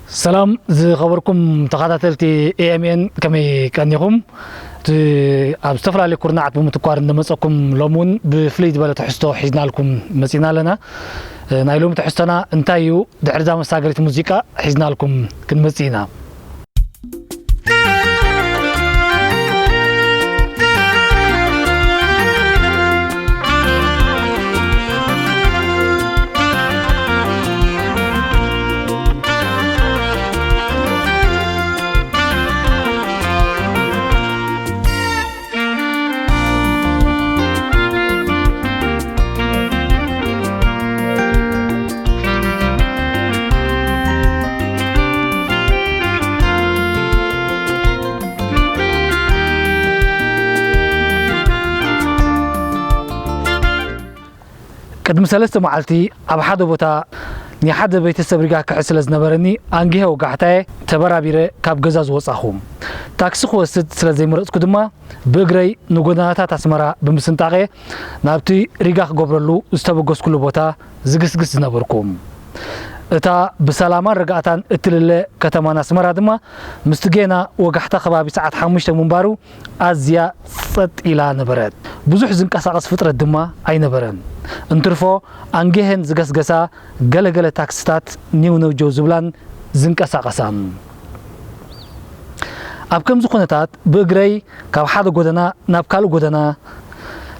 ሰላም ዝኸበርኩም ተኸታተልቲ ኤ ኤም ኤን፣ ከመይ ቀኒኹም? እቲ ኣብ ዝተፈላለዩ ኩርናዓት ብምትኳር እንደመጸኩም፣ ሎም እውን ብፍልይ ዝበለ ትሕዝቶ ሒዝናልኩም መጺና ኣለና። ናይ ሎሚ ትሕዝቶና እንታይ እዩ? ድሕሪ እዛ መሳገሪት ሙዚቃ ሒዝናልኩም ክንመጽእ ኢና። ቅድሚ ሰለስተ መዓልቲ ኣብ ሓደ ቦታ ናይ ሓደ ቤተሰብ ሪጋ ክሕዝ ስለ ዝነበረኒ፣ ኣንጊሀ ወጋሕታየ ተበራቢረ ካብ ገዛ ዝወጻኹ። ታክሲ ክወስድ ስለ ዘይመረጽኩ ድማ፣ ብእግረይ ንጎደናታት ኣስመራ ብምስንጣቐ፣ ናብቲ ሪጋ ክገብረሉ ዝተበገስኩሉ ቦታ ዝግስግስ ዝነበርኩ። እታ ብሰላማን ርግኣታን እትልለ ከተማና ኣስመራ ድማ፣ ምስቲ ጌና ወጋሕታ ከባቢ ሰዓት ሓሙሽተ ምንባሩ፣ ኣዝያ ጸጥ ኢላ ነበረት። ብዙሕ ዝንቀሳቐስ ፍጥረት ድማ ኣይነበረን። እንትርፎ ኣንጌሀን ዝገስገሳ ገለገለ ታክስታት ኒው ነውጀው ዝብላን ዝንቀሳቐሳን። ኣብ ከምዚ ኩነታት ብእግረይ ካብ ሓደ ጎደና ናብ ካልእ ጎደና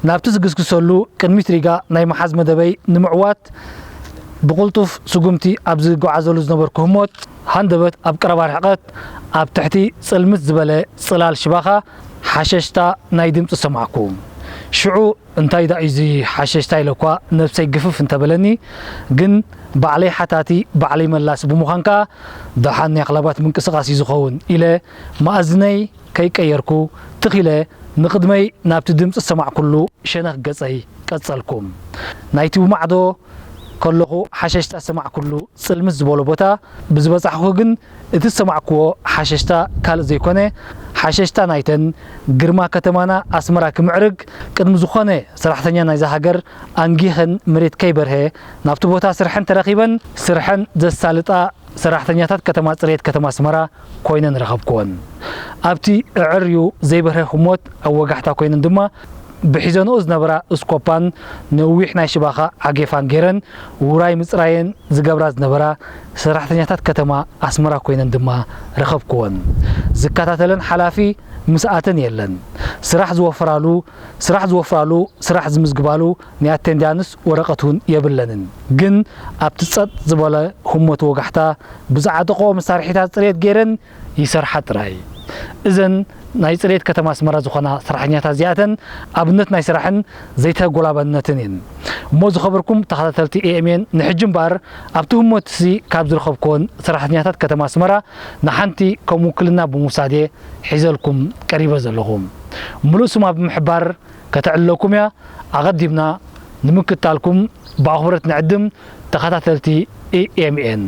ናብቲ ዝግስግሰሉ ቅድሚት ሪጋ ናይ ምሓዝ መደበይ ንምዕዋት ብቕልጡፍ ስጉምቲ ኣብ ዝጓዓዘሉ ዝነበርኩ ህሞት፣ ሃንደበት ኣብ ቀረባ ርሕቀት፣ ኣብ ትሕቲ ጽልምት ዝበለ ጽላል ሽባኻ፣ ሓሸሽታ ናይ ድምጺ ሰማዕኩ። ሽዑ፣ "እንታይ ደኣ እዩ እዚ ሓሸሽታ?" ኢለ እኳ ነብሰይ ግፍፍ እንተበለኒ፣ ግን ባዕለይ ሓታቲ፣ ባዕለይ መላሲ ብምዃን ከኣ፣ "ደሓን ናይ ኣኽላባት ምንቅስቓስ እዩ ዝኸውን" ኢለ፣ መኣዝነይ ከይቀየርኩ፣ ትኽ ኢለ ንቕድመይ ናብቲ ድምጺ ዝሰማዕኩሉ ሸነኽ ገጸይ ቀጸልኩ። ናይቲ ብማዕዶ ከለኹ ሓሸሽታ ዝሰማዕኩሉ ጽልምት ዝበሎ ቦታ ብዝበጻሕኩ ግን፣ እቲ ዝሰማዕክዎ ሓሸሽታ ካልእ ዘይኮነ፣ ሓሸሽታ ናይተን ግርማ ከተማና ኣስመራ ክምዕርግ፣ ቅድሚ ዝኾነ ሰራሕተኛ ናይዛ ሃገር ኣንጊኸን መሬት ከይበርሀ፣ ናብቲ ቦታ ስርሐን ተረኺበን ስርሐን ዘሳልጣ ሰራሕተኛታት ከተማ ጽሬት ከተማ ኣስመራ ኮይነን ረኸብክወን። ኣብቲ ኣዐርዩ ዘይበርሀ ህሞት ኣብ ወጋሕታ ኮይነን ድማ ብሒዘንኦ ዝነበራ እስኮፓን ነዊሕ ናይ ሽባኻ ዓጌፋን ገይረን ውራይ ምጽራየን ዝገብራ ዝነበራ ሰራሕተኛታት ከተማ ኣስመራ ኮይነን ድማ ረኸብክወን። ዝከታተለን ሓላፊ ምስኣተን የለን። ስራሕ ዝወፍራሉ፣ ስራሕ ዝወፍራሉ፣ ስራሕ ዝምዝግባሉ ናይ ኣቴንዳንስ ወረቐት እውን የብለንን። ግን ኣብቲ ጸጥ ዝበለ ህሞት ወጋሕታ ብዝዓጠቕኦ መሳርሒታት ጽሬት ገይረን ይሰርሓ ጥራይ። እዘን ናይ ጽሬት ከተማ ኣስመራ ዝኾና ሰራሕተኛታት እዚኣተን ኣብነት ናይ ስራሕን ዘይተጎላባነትን እየን። እሞ ዝኸበርኩም ተኸታተልቲ ኤ ኤም ኤን፣ ንሕጂ እምበኣር ኣብቲ ህሞትሲ ካብ ዝረኸብክወን ሰራሕተኛታት ከተማ ኣስመራ ንሓንቲ ከም ውክልና ብምውሳድ እየ ሒዘልኩም ቀሪበ ዘለኹ። ምሉእ ስማ ብምሕባር ከተዕልለኩም እያ። ኣቐዲምና ንምክትታልኩም ብኣኽብሮት ንዕድም ተኸታተልቲ ኤ ኤም ኤን።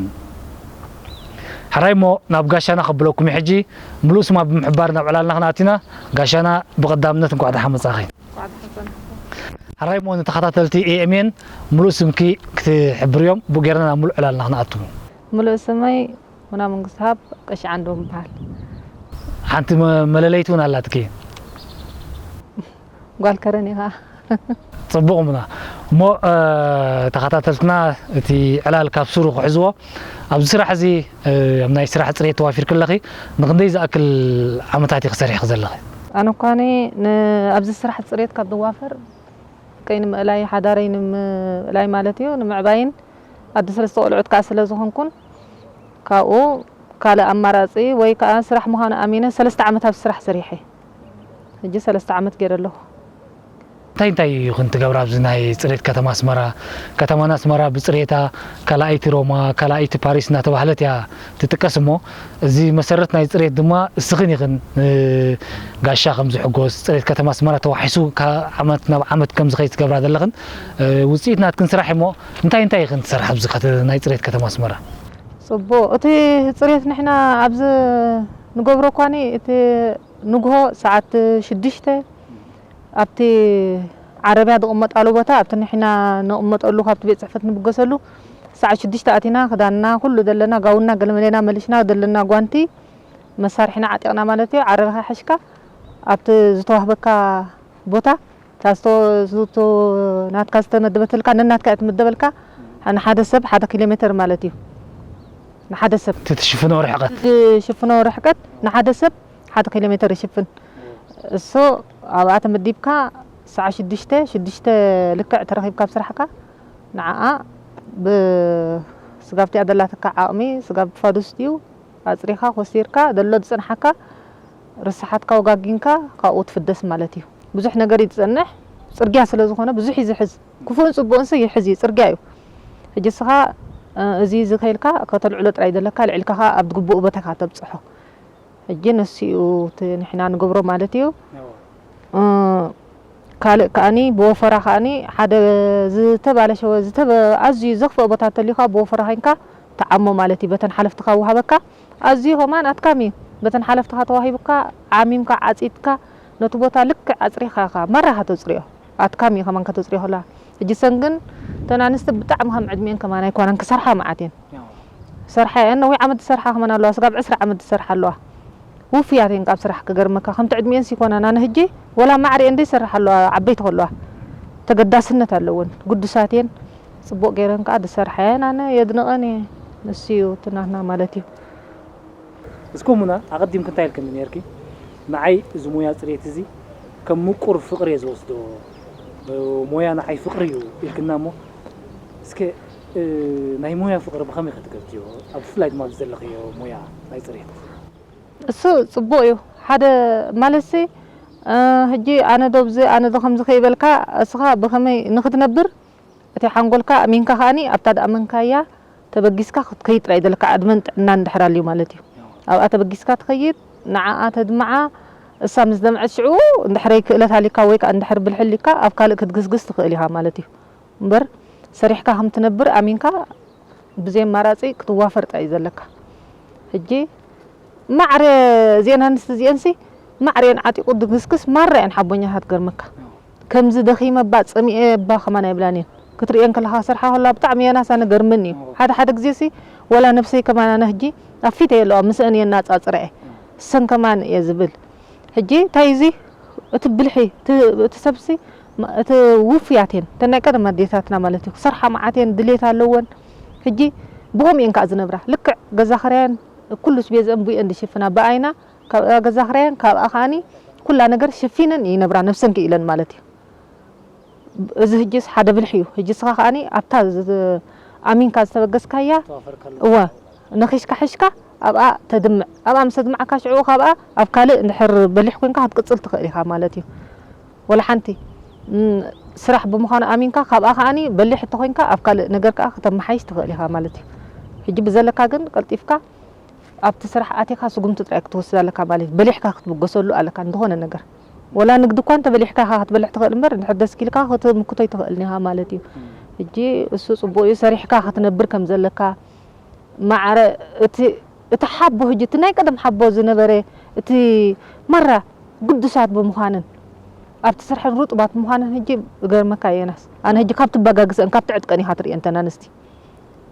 ሕራይ እሞ ናብ ጋሻና ከብለኩም እዩ። ሕጂ ምሉእ ስማ ብምሕባር ናብ ዕላልና ክንኣቱ ኢና። ጋሻና ብቐዳምነት እንኳዕ ደሓን መጻኺ። ሕራይ እሞ ንተኸታተልቲ ኤ ኤም ኤን ምሉእ ስምኪ ክትሕብርዮም ብኡ ጌርና ናብ ምሉእ ዕላልና ክንኣቱ። ምሉእ ስመይ ሙና መንግስትኣብ ቀሺ ዓንዶም ይበሃል። ሓንቲ መ-፣ መለለይቲ እውን ኣላትኪ። ጓል ከረን ኢኻ። ጽቡቕ ሙና። እሞ፣ እ፣ ተኸታተልትና እቲ ዕላል ካብ ስሩ ክሕዝዎ። ኣብዚ ስራሕ እዚ፣ እ፣ ኣብ ናይ ስራሕ ጽሬት ተዋፊርኪ ኣለኺ፣ ንኽንደይ ዝኣክል ዓመታት ኢኺ ሰሪሕኺ ዘለኺ? ኣነ እኳኒ ን-፣ ኣብዚ ስራሕ ጽሬት ካብ ዝዋፈር፣ ደቀይ ንምእላይ፣ ሓዳረይ ንምእላይ ማለት እዩ፣ ንምዕባይን ኣደ ሰለስተ ቆልዑት ከኣ ስለ ዝኾንኩን፣ ካብኡ ካልእ ኣማራጺ ወይ ከኣ ስራሕ ምዃኑ ኣሚነ ሰለስተ ዓመት ኣብዚ ስራሕ ሰሪሐ። ሕጂ ሰለስተ ዓመት ገይረ ኣለኹ። እንታይ እንታይ ኢኹን ትገብራ ኣብዚ ናይ ጽሬት ከተማ ኣስመራ? ከተማና ኣስመራ ብጽሬታ ካልኣይቲ ሮማ፣ ካልኣይቲ ፓሪስ እናተባህለት እያ ትጥቀስ እሞ፣ እዚ መሰረት ናይ ጽሬት ድማ እስኽን ኢኽን፣ እ፣ ጋሻ ከም ዝሕጎስ፣ ጽሬት ከተማ ኣስመራ ተዋሒሱ ካብ ዓመት ናብ ዓመት ከም ዝኸይድ ትገብራ ዘለኽን፣ እ፣ ውጽኢት ናትክን ስራሕ እሞ፣ እንታይ እንታይ ኢኽን ትሰርሓ ኣብዚ ከተ-፣ ናይ ጽሬት ከተማ ኣስመራ? ጽቡቕ። እቲ ጽሬት ንሕና ኣብዚ ንገብሮ እኳኒ፣ እቲ ንግሆ ሰዓት ሽዱሽተ ኣብቲ ዓረብያ ዝቕመጣሉ ቦታ፣ ኣብቲ ንሕና ንቕመጠሉ፣ ካብቲ ቤት ጽሕፈት ንብገሰሉ፣ ሰዓት ሽዱሽተ ኣቲና ክዳንና ኩሉ ዘለና ጋውና ገለመሌና መሊሽና ዘለና ጓንቲ መሳርሒና ዓጢቕና ማለት እዩ። ዓረርኻ ሕሽካ ኣብቲ ዝተዋህበካ ቦታ እታ ዝተ- ዝተ- ናትካ ዝተመደበትልካ ነናትካ እያ ትምደበልካ። ንሓደ ሰብ ሓደ ኪሎ ሜትር ማለት እዩ። ንሓደ ሰብ እቲ ትሽፍኖ ርሕቀት ትሽፍኖ ርሕቀት ንሓደ ሰብ ሓደ ኪሎ ሜትር ይሽፍን። እሱ ኣብኣ ተመዲብካ ሰዓት ሽዱሽተ ሽዱሽተ ልክዕ ተረኺብካ ኣብ ስራሕካ ንዓኣ ብስጋብቲ ኣደላትካ ዓቕሚ ስጋብ ፋዱስ ድዩ ኣፅሪኻ ኮሲርካ ዘሎ ዝፅንሓካ ርስሓትካ ወጋጊንካ ካብኡ ትፍደስ ማለት እዩ። ብዙሕ ነገር እዩ ዝፀንሕ። ፅርግያ ስለ ዝኾነ ብዙሕ እዩ ዝሕዝ። ክፉእን ፅቡቕን ሲ ይሕዝ እዩ፣ ፅርግያ እዩ። ሕጂ እስኻ እዚ እዚ ከይልካ ከተልዕሎ ጥራይ ዘለካ ልዕልካ ከዓ ኣብ ግቡእ ቦታካ ተብፅሖ። ሕጂ ንሱ እዩ እቲ ንሕና ንገብሮ ማለት እዩ። ካልእ ከኣኒ ብወፈራ ከኣኒ ሓደ ዝተባለሸወ ዝተበ ኣዝዩ ዘኽፍኦ ቦታ እንተልዩ ከዓ ብወፈራ ኮይንካ ትዓሞ ማለት እዩ። በተን ሓለፍትኻ ወሃበካ ኣዝዩ ከማን ኣትካሚ እዩ። በተን ሓለፍትኻ ተዋሂቡካ ዓሚምካ ዓፂትካ ነቲ ቦታ ልክዕ ኣፅሪኻ ኢኻ መራኻ ተፅሪኦ ኣትካሚ እዩ ከማን ከተፅሪኦ ከለኻ። ሕጂ ሰን ግን እተን ኣንስቲ ብጣዕሚ ከም ዕድሚኤን ከማን ኣይኮናን ክሰርሓ መዓት እየን። ሰርሓ እየን ነዊሕ ዓመት ዝሰርሓ ከማን ኣለዋ ስጋብ ዕስራ ዓመት ዝሰርሓ ኣለዋ። ውፍያት እየን ካብ ስራሕ ክገርመካ ከምቲ ዕድሚኤን ሲኮና ናነ ህጂ ወላ ማዕሪኤን ደይ ሰርሓ ኣለዋ ዓበይቲ ከለዋ ተገዳስነት ኣለወን ግዱሳት እየን። ፅቡቅ ገይረን ከዓ ዝሰርሓ እየን ኣነ የድንቀን እየ። ንሱ እዩ እቲ ናትና ማለት እዩ። እስኮ ሙና ኣቐዲምክ እንታይ ኢልክኒ ነርኪ? ንዓይ እዚ ሞያ ፅሬት እዚ ከም ምቁር ፍቅሪ እየ ዝወስዶ። ሞያ ንዓይ ፍቅሪ እዩ ኢልክና እሞ እስከ ናይ ሞያ ፍቅሪ ብኸመይ ክትገልፅዮ? ኣብ ብፍላይ ድማ ኣብዚ ዘለኽዮ ሞያ ናይ ፅሬት እሱ ፅቡቅ እዩ ሓደ ማለትሲ ሕጂ ኣነ ዶ ብዚ ኣነ ዶ ከምዚ ከይበልካ እስኻ ብኸመይ ንክትነብር እቲ ሓንጎልካ ኣሚንካ ከኣኒ ኣብታ ድኣመንካያ ተበጊስካ ክትከይድ ጥራይ ዘለካ ዕድመን ጥዕናን እንድሕር ኣልዩ ማለት እዩ። ኣብኣ ተበጊስካ ትኸይድ ንዓኣ ተድምዓ እሳ ምስ ደምዐት ሽዑ እንድሕረይ ክእለት ኣሊካ ወይ ከዓ እንድሕር ብልሒ ኣሊካ ኣብ ካልእ ክትግስግስ ትኽእል ኢኻ ማለት እዩ። እምበር ሰሪሕካ ከም ትነብር ኣሚንካ ብዘይ ኣማራፂ ክትዋፈር ጥራይ እዩ ዘለካ። ሕጂ ማዕረ እዚአን ኣንስቲ እዚአንሲ ማዕረ እየን ዓጢቁ ድግስግስ ማራ እየን ሓቦኛታት ገርመካ። ከምዚ ደኺመ እባ ጸሚኤ እባ ከማን ኣይብላን እየን ክትርእየን ከለኻ ክሰርሓ ከለዋ ብጣዕሚ እየን ኣሳነ ገርምኒ እዩ ሓደ ሓደ ግዜሲ ወላ ነብሰይ ከማን ኣነ ሕጂ ኣብ ፊተይ ኣለዋ ምስአን እየን ናጻጽረ እየ እሰን ከማን እየ ዝብል ሕጂ እንታይ እዚ እቲ ብልሒ እቲ ሰብሲ እቲ ውፍያት እየን እተን ናይ ቀደም ኣዴታትና ማለት እዩ ክሰርሓ መዓት እየን ድሌት ኣለወን ሕጂ ብኸምኡ እየን ከዓ ዝነብራ ልክዕ ገዛ ኽራየን ኩሉስ ቤዝአን ቡየን ዝሽፍና ብኣይና ካብኣ ገዛ ክራየን ካብኣ ከዓኒ ኩላ ነገር ሸፊነን ይነብራ ነብሰን ክኢለን ማለት እዩ። እዚ ህጅስ ሓደ ብልሒ እዩ። ህጂ ስኻ ከዓኒ ኣብታ ኣሚንካ ዝተበገስካያ እወ ነኺሽካ ሕሽካ ኣብኣ ተድምዕ ኣብኣ ምስ ኣድማዕካ ሽዑ ካብኣ ኣብ ካልእ እንድሕር በሊሕ ኮንካ ክትቅጽል ትኽእል ኢኻ ማለት እዩ። ወላ ሓንቲ ስራሕ ብምዃኑ ኣሚንካ ካብኣ ከዓኒ በሊሕ እንተኾይንካ ኣብ ካልእ ነገር ከዓ ከተመሓይሽ ትኽእል ኢኻ ማለት እዩ። ህጂ ብዘለካ ግን ቀልጢፍካ ኣብቲ ስራሕ ኣቲኻ ስጉምቲ ጥራይ ክትወስድ ኣለካ ማለት እዩ። በሊሕካ ክትብገሰሉ ኣለካ ንዝኾነ ነገር። ወላ ንግዲ እኳ እንተበሊሕካ ኢኻ ክትበልዕ ትኽእል እምበር እንድሕር ደስ ኪልካ ክትምክቶ ኣይትኽእልን ኢኻ ማለት እዩ። ሕጂ እሱ ጽቡቕ እዩ ሰሪሕካ ክትነብር ከም ዘለካ ማዕረ እቲ እቲ ሓቦ ሕጂ እቲ ናይ ቀደም ሓቦ ዝነበረ እቲ ማራ ግዱሳት ብምዃንን ኣብቲ ስርሐን ሩጡባት ብምዃንን ሕጂ እገርመካ የናስ ኣነ ሕጂ ካብ ትበጋግሰን ካብ ትዕጥቀን ኢኻ ትርእየን ተን ኣንስቲ።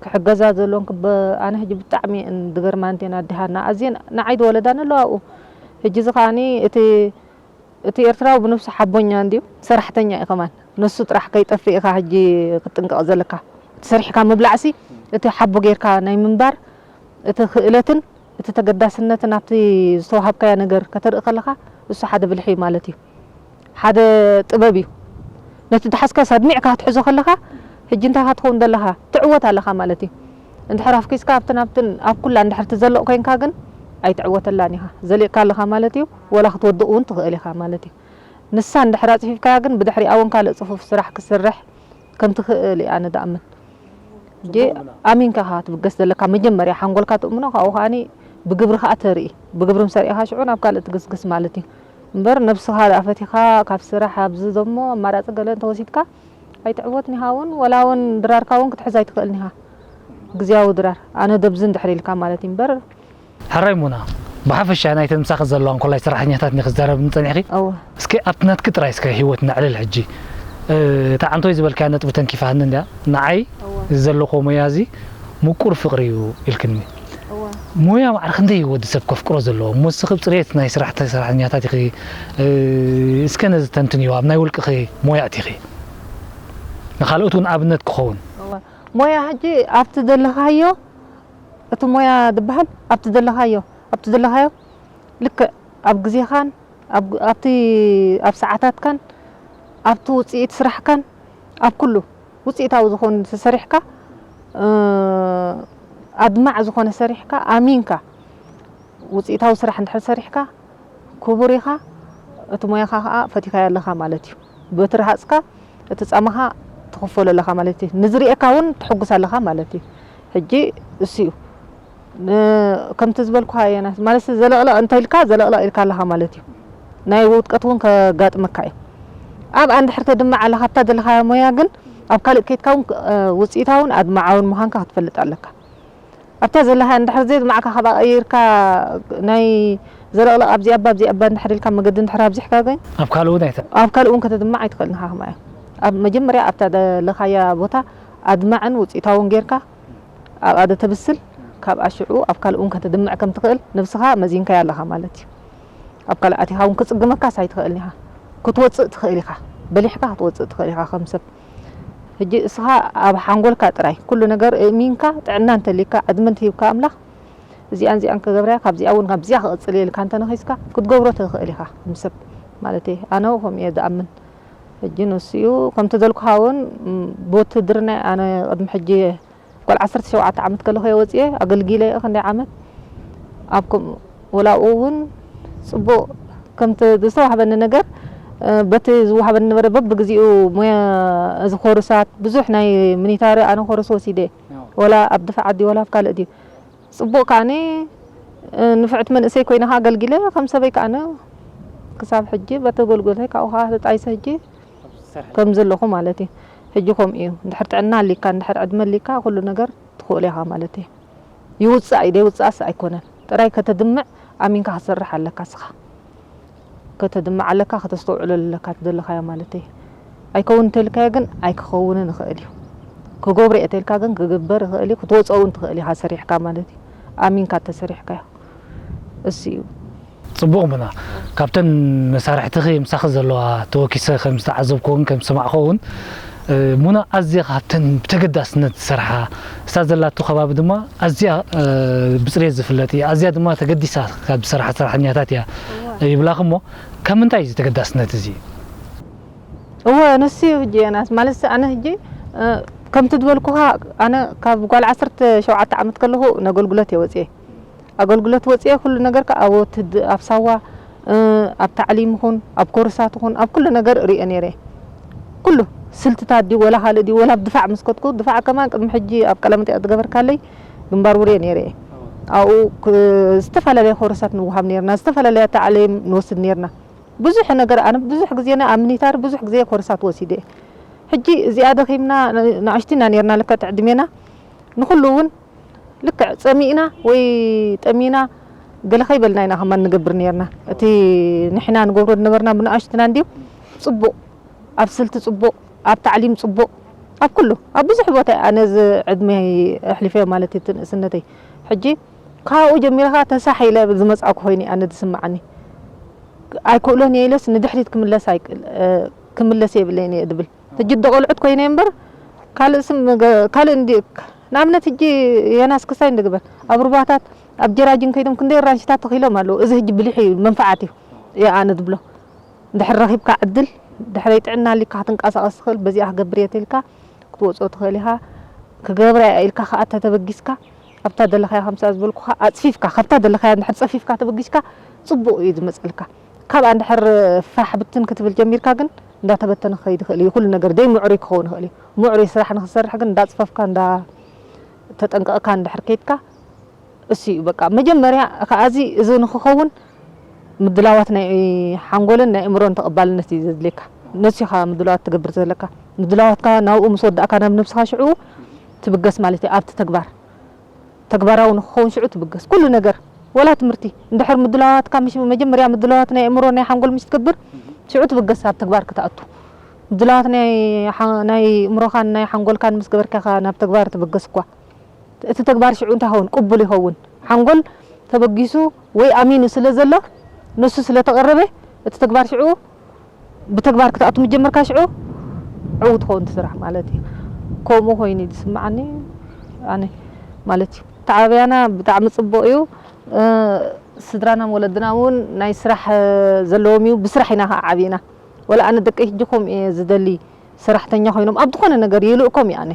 ክሕገዛ ዘለዎን ክበ ኣነ ሕጂ ብጣዕሚ እየን ዝገርማ እንተን ኣዲሃና ኣዝየን ንዓይ ዝወለዳ ነለዋ ኣብኡ ሕጂ እዚ ከዓኒ እቲ እቲ ኤርትራዊ ብነብሱ ሓቦኛ እንድዩ ሰራሕተኛ እዩ ከማን ነሱ ጥራሕ ከይጠፍእ ኢኻ ሕጂ ክትጥንቀቕ ዘለካ እቲ ሰሪሕካ ምብላዕሲ እቲ ሓቦ ጌርካ ናይ ምንባር እቲ ክእለትን እቲ ተገዳስነትን ኣብቲ ዝተዋሃብካዮ ነገር ከተርኢ ከለኻ እሱ ሓደ ብልሒ እዩ ማለት እዩ። ሓደ ጥበብ እዩ። ነቲ ዝሓዝካስ ኣድሚዕካ ክትሕዞ ከለኻ ሕጂ እንታይ ኢኻ ትኸውን ዘለኻ ትዕወት ኣለኻ ማለት እዩ። እንድሕር ኣፍኪስካ ኣብትን ኣብትን ኣብ ኩላ እንድሕር ትዘልቕ ኮይንካ ግን ኣይትዕወተላን ኢኻ ዘሊቕካ ኣለኻ ማለት እዩ። ወላ ክትወድቕ እውን ትኽእል ኢኻ ማለት እዩ። ንሳ እንድሕር ኣፅፊፍካያ ግን ብድሕሪኣ እውን ካልእ ፅፉፍ ስራሕ ክትሰርሕ ከም ትኽእል እየ ኣነ ዝኣምን። ሕጂ ኣሚንካ ኢኻ ትብገስ ዘለካ መጀመርያ ሓንጎልካ ትእምኖ ካብኡ ከዓኒ ብግብሪ ከዓ ተርኢ ብግብሪ ምስ ኣርኢኻ ሽዑ ናብ ካልእ ትግስግስ ማለት እዩ እምበር ነብስኻ ደኣ ፈቲኻ ካብ ስራሕ ኣብዚ ደሞ ኣማራፂ ገለ እንተወሲድካ ኣይትዕወትን ኢኻ እውን ወላ እውን ድራርካ እውን ክትሕዝ ኣይትኽእልን ኢኻ ግዝያዊ ድራር ኣነ ደብዚ እንድሕር ኢልካ ማለት እዩ እምበር ሕራይ ሙና ብሓፈሻ ናይተን ምሳኺ ዘለዋ እንኮላይ ሰራሕተኛታት ኒኺ ዝዛረብኒ ጸኒሕኺ እወ እስኪ ኣብቲ ናትኪ ጥራይ እስከ ህይወት ነዕልል ሕጂ እታ ዓንቶይ ዝበልካያ ነጥቢ ተንኪፋኒ እንድያ ንዓይ እወ እዚ ዘለኹዎ ሞያ እዚ ምቁር ፍቕሪ እዩ ኢልክኒ። እወ ሞያ ማዕረ ክንደይ እዩ ወዲ ሰብ ከፍቅሮ ዘለዎ? እሞ ንስኺ ብፅሬት ናይ ስራሕ ሰራሕተኛታት ኢኺ። እ፣ እስከ ነዚ ተንትንዮ፣ ኣብ ናይ ውልቅኺ ሞያ እቲኺ ንኻልኦት እውን ኣብነት ክኸውን። እወ ሞያ ሕጂ ኣብቲ ዘለኻዮ፣ እቲ ሞያ ዝበሃል ኣብቲ ዘለኻዮ ኣብቲ ዘለኻዮ ልክዕ ኣብ ግዜኻን ኣብ ኣብቲ ኣብ ሰዓታትካን ኣብቲ ውፅኢት ስራሕካን ኣብ ኩሉ ውፅኢታዊ ዝኾን ሰሪሕካ፣ እ፣ ኣድማዕ ዝኾነ ሰሪሕካ ኣሚንካ ውፅኢታዊ ስራሕ እንድሕር ሰሪሕካ ክቡር ኢኻ። እቲ ሞያኻ ከዓ ፈቲኻዮ ኣለኻ ማለት እዩ። በቲ ረሃፅካ እቲ ፃማኻ ትኽፈሎ ኣለኻ ማለት እዩ። ንዝርእየካ እውን ትሕጉስ ኣለኻ ማለት እዩ። ሕጂ እሱ እዩ። ን-፣ ከምቲ ዝበልኩኻ እየናስ ማለት ዘለቕለቕ እንተ ኢልካ ዘለቕለቕ ኢልካ ኣለኻ ማለት እዩ። ናይ ውድቀት እውን ከጋጥመካ እዩ። ኣብኣ እንድሕር ተድምዕ ኣለኻ ኣብታ ዘለኻያ ሞያ ግን ኣብ ካልእ ከይድካ እውን እ፣ ውፅኢታውን ኣድማዓውን ምዃንካ ክትፈልጥ ኣለካ። ኣብታ ዘለኻ እንድሕር ዘየድማዕካ ካብኣ ቀይርካ ናይ ዘለቕለቕ ኣብዚኣ እባ ኣብዚኣ እባ እንድሕር ኢልካ መገዲ እንድሕር ኣብዚሕካ ግን ኣብ ካልእ እውን ኣይተ ኣብ ካልእ እውን ከተድምዕ ኣይትኽእልን ኢኻ። ከማያ ኣብ መጀመርያ ኣብታ ዘለኻያ ቦታ ኣድማዕን ውፅኢታውን ጌርካ ኣብኣ ዶ ተብስል፣ ካብኣ ሽዑ ኣብ ካልእ እውን ከተድምዕ ከም ትኽእል ነብስኻ መዚንካያ ኣለኻ ማለት እዩ። ኣብ ካልእ ኣቲኻ እውን ክፅግመካስ ኣይትኽእልን ኢኻ። ክትወፅእ ትኽእል ኢኻ፣ በሊሕካ ክትወፅእ ትኽእል ኢኻ ከም ሰብ። ሕጂ እስኻ ኣብ ሓንጎልካ ጥራይ ኩሉ ነገር እእሚንካ ጥዕና እንተሊካ ዕድመ እንተሂብካ ኣምላኽ እዚኣን እዚኣን ክገብርያ ካብዚኣ እውን ካብዚኣ ክቕፅል እየ ኢልካ እንተነኺስካ ክትገብሮ ትኽእል ኢኻ ከም ሰብ ማለት እየ። ኣነ ከምኡ እየ ዝኣምን። ሕጂ ንሱ እዩ ከምቲ ዘልኩኻ እውን ም፣ ብውትድርና ኣነ ቅድሚ ሕጂ ጓል ዓሰርተ ሸውዓተ ዓመት ከለኹ እየ ወፂኤ ኣገልጊለ እየ ክንደይ ዓመት ኣብ ከም ወላ ኣብኡ እውን ፅቡቕ ከምቲ ዝተዋህበኒ ነገር እ፣ በቲ ዝወሃበኒ ነበረ በብግዚኡ ሞያ እዚ ኮርሳት ብዙሕ ናይ ሚኒታሪ ኣነ ኮርስ ወሲደ ወላ ኣብ ድፋዕ ዓዲ ወላ ኣብ ካልእ ድዩ ፅቡቕ ከዓኒ እ፣ ንፍዕቲ መንእሰይ ኮይነ ከዓ ኣገልጊለ ከም ሰበይ ከዓነ ክሳብ ሕጂ በቲ ኣገልግሎተይ ካብኡ ከዓ ተጣይሰ ሕጂ ከም ዘለኹ ማለት እዩ። ሕጂ ከምኡ እዩ እንድሕር ጥዕና ኣሊካ እንድሕር ዕድመ ኣሊካ ኩሉ ነገር ትኽእሉ ኢኻ ማለት እዩ። ይውፃእ እዩ ደይውፃእስ ኣይኮነን። ጥራይ ከተድምዕ ኣሚንካ ክትሰርሕ ኣለካ እስኻ። ከተድምዕ ኣለካ፣ ከተስተውዕለሉ ኣለካ እቲ ዘለኻዮ ማለት እዩ። ኣይከውን እንተልካዮ ግን ኣይክኸውንን ይኽእል እዩ። ክገብሮ እየ ተልካ ግን ክግበር ይኽእል እዩ። ክትወፅኦ እውን ትኽእል ኢኻ ሰሪሕካ ማለት እዩ። ኣሚንካ እተሰሪሕካዮ እሱ እዩ። ፅቡቕ ሙና፣ ካብተን መሳርሕትኺ ምሳኺ ዘለዋ ተወኪሰ ከም ዝተዓዘብኩ እውን ከም ዝሰማዕኩ እውን እ፣ ሙና ኣዝያ ካብተን ብተገዳስነት ዝሰርሓ እሳ ዘላቶ ከባቢ ድማ ኣዝያ እ፣ ብፅሬት ዝፍለጥ እዩ። ኣዝያ ድማ ተገዲሳ ካብ ዝሰርሓ ሰራሕተኛታት እያ ይብላኺ እሞ ካብ ምንታይ እዩ እዚ ተገዳስነት እዚ? እወ ንሱ እዩ ሕጂ የናስ ማለት ኣነ ሕጂ እ፣ ከምቲ ዝበልኩኻ ኣነ ካብ ጓል ዓሰርተ ሸውዓተ ዓመት ከለኹ ነገልግሎት እየ ወፅየ ኣገልግሎት ወፅየ ኩሉ ነገር ከዓ ኣብ ወትድ ኣብ ሳዋ እ፣ ኣብ ታዕሊም ይኹን ኣብ ኮርሳት ይኹን ኣብ ኩሉ ነገር እሪኦ ነይረ ኩሉ ስልትታት ድዩ ወላ ካልእ ድዩ ወላ ኣብ ድፋዕ ምስ ከድኩ ድፋዕ ከማን ቅድሚ ሕጂ ኣብ ቀለመጠያ ዝገበርካለይ ግንባር ውርየ ነይረ እየ ኣብኡ ክ- ዝተፈላለየ ኮርሳት ንወሃብ ነርና ዝተፈላለየ ታዕሊም ንወስድ ነርና ብዙሕ ነገር ኣነ ብዙሕ ግዜና ኣብ ሚኒታር ብዙሕ ግዜ ኮርሳት ወሲደ እየ ሕጂ እዚኣ ደኺምና ንኣሽቲና ነርና ልክዕ ትዕድሜና ንኹሉ እውን ልክዕ ፀሚእና ወይ ጠሚና ገለ ከይበልና ኢና ከማን ንገብር ነርና እቲ ንሕና ንገብሮ ዝነበርና ብንኣሽትና እንድዩ ፅቡቕ ኣብ ስልቲ ፅቡቕ ኣብ ታዕሊም ፅቡቕ ኣብ ኩሉ ኣብ ብዙሕ ቦታ ኣነ እዚ ዕድመይ ኣሕሊፈዮ ማለት እዩ እቲ ንእስነተይ ሕጂ ካብኡ ጀሚረ ከዓ ተሳሕ ኢለ ዝመፃእኩ ኮይኑ ኣነ ዝስምዓኒ ኣይክእሎን እየ ኢለስ ንድሕሪት ክምለስ ኣይክእል ክምለስ የብለይን እየ ዝብል ሕጂ ዶ ቆልዑት ኮይነ እምበር ካልእ ስም ካልእ እንዲ ንኣብነት ሕጂ የናስ ክሳይ እንድግበር ኣብ ሩባታት ኣብ ጀራጅን ከይዶም ክንደይ ራንሽታት ተኺሎም ኣለዉ እዚ ሕጂ ብልሒ መንፈዓት እዩ እየ ኣነ ዝብሎ እንድሕር ረኺብካ ዕድል ድሕረይ ጥዕና ኣሊካ ክትንቀሳቐስ ትኽእል በዚኣ ክገብር እየ ተልካ ክትወፅኦ ትኽእል ኢኻ ክገብራ እያ ኢልካ ከዓ ተተበጊስካ ኣብታ ዘለኻያ ከምሳ ዝበልኩኻ ኣፅፊፍካ ካብታ ዘለኻያ እንድሕር ፀፊፍካ ተበጊስካ ፅቡቕ እዩ ዝመፀልካ ካብኣ እንድሕር ፋሕ ብትን ክትብል ጀሚርካ ግን እንዳተበተነ ክኸይድ ይኽእል እዩ ኩሉ ነገር ደይ ምዕሩይ ክኸውን ይኽእል እዩ ምዕሩይ ስራሕ ንክትሰርሕ ግን እንዳፅፈፍካ እንዳ ተጠንቀቕካ እንድሕር ከይድካ እሱ እዩ በቃ መጀመርያ ከዓዚ እዚ ንክኸውን ምድላዋት ናይ ሓንጎልን ናይ እምሮን ተቐባልነት እዩ ዘድልየካ ነሱ ኢኻ ምድላዋት ትገብር ዘለካ ምድላዋትካ ናብኡ ምስ ወዳእካ ናብ ነብስኻ ሽዑ ትብገስ ማለት እዩ ኣብቲ ተግባር ተግባራዊ ንክኸውን ሽዑ ትብገስ ኩሉ ነገር ወላ ትምህርቲ እንድሕር ምድላዋትካ ምሽ መጀመርያ ምድላዋት ናይ እምሮ ናይ ሓንጎል ምሽ ትገብር ሽዑ ትብገስ ኣብ ተግባር ክትኣቱ ድላዋት ናይ ሓ-፣ ናይ እምሮኻን ናይ ሓንጎልካን ምስ ገበርካ ኢኻ ናብ ተግባር ትብገስ እኳ። እቲ ተግባር ሽዑ እንታይ ይኸውን? ቅቡል ይኸውን። ሓንጎል ተበጊሱ ወይ ኣሚኑ ስለ ዘሎ፣ ንሱ ስለ ተቐረበ፣ እቲ ተግባር ሽዑ ብተግባር ክትኣቱ ምጀመርካ ሽዑ ዕው ትኸውን እቲ ስራሕ ማለት እዩ። ከምኡ ኮይኑ እዩ ዝስምዓኒ ኣነ ማለት እዩ። ኣተዓባብያና ብጣዕሚ ጽቡቕ እዩ። እ፣ ስድራና ወለድና እውን ናይ ስራሕ፣ እ፣ ዘለዎም እዩ። ብስራሕ ኢና ከዓ ዓብና። ወላ ኣነ ደቀይ ሕጂ ከምኡ እየ ዝደሊ። ሰራሕተኛ ኮይኖም ኣብ ዝኾነ ነገር ይልእኮም እየ ኣነ።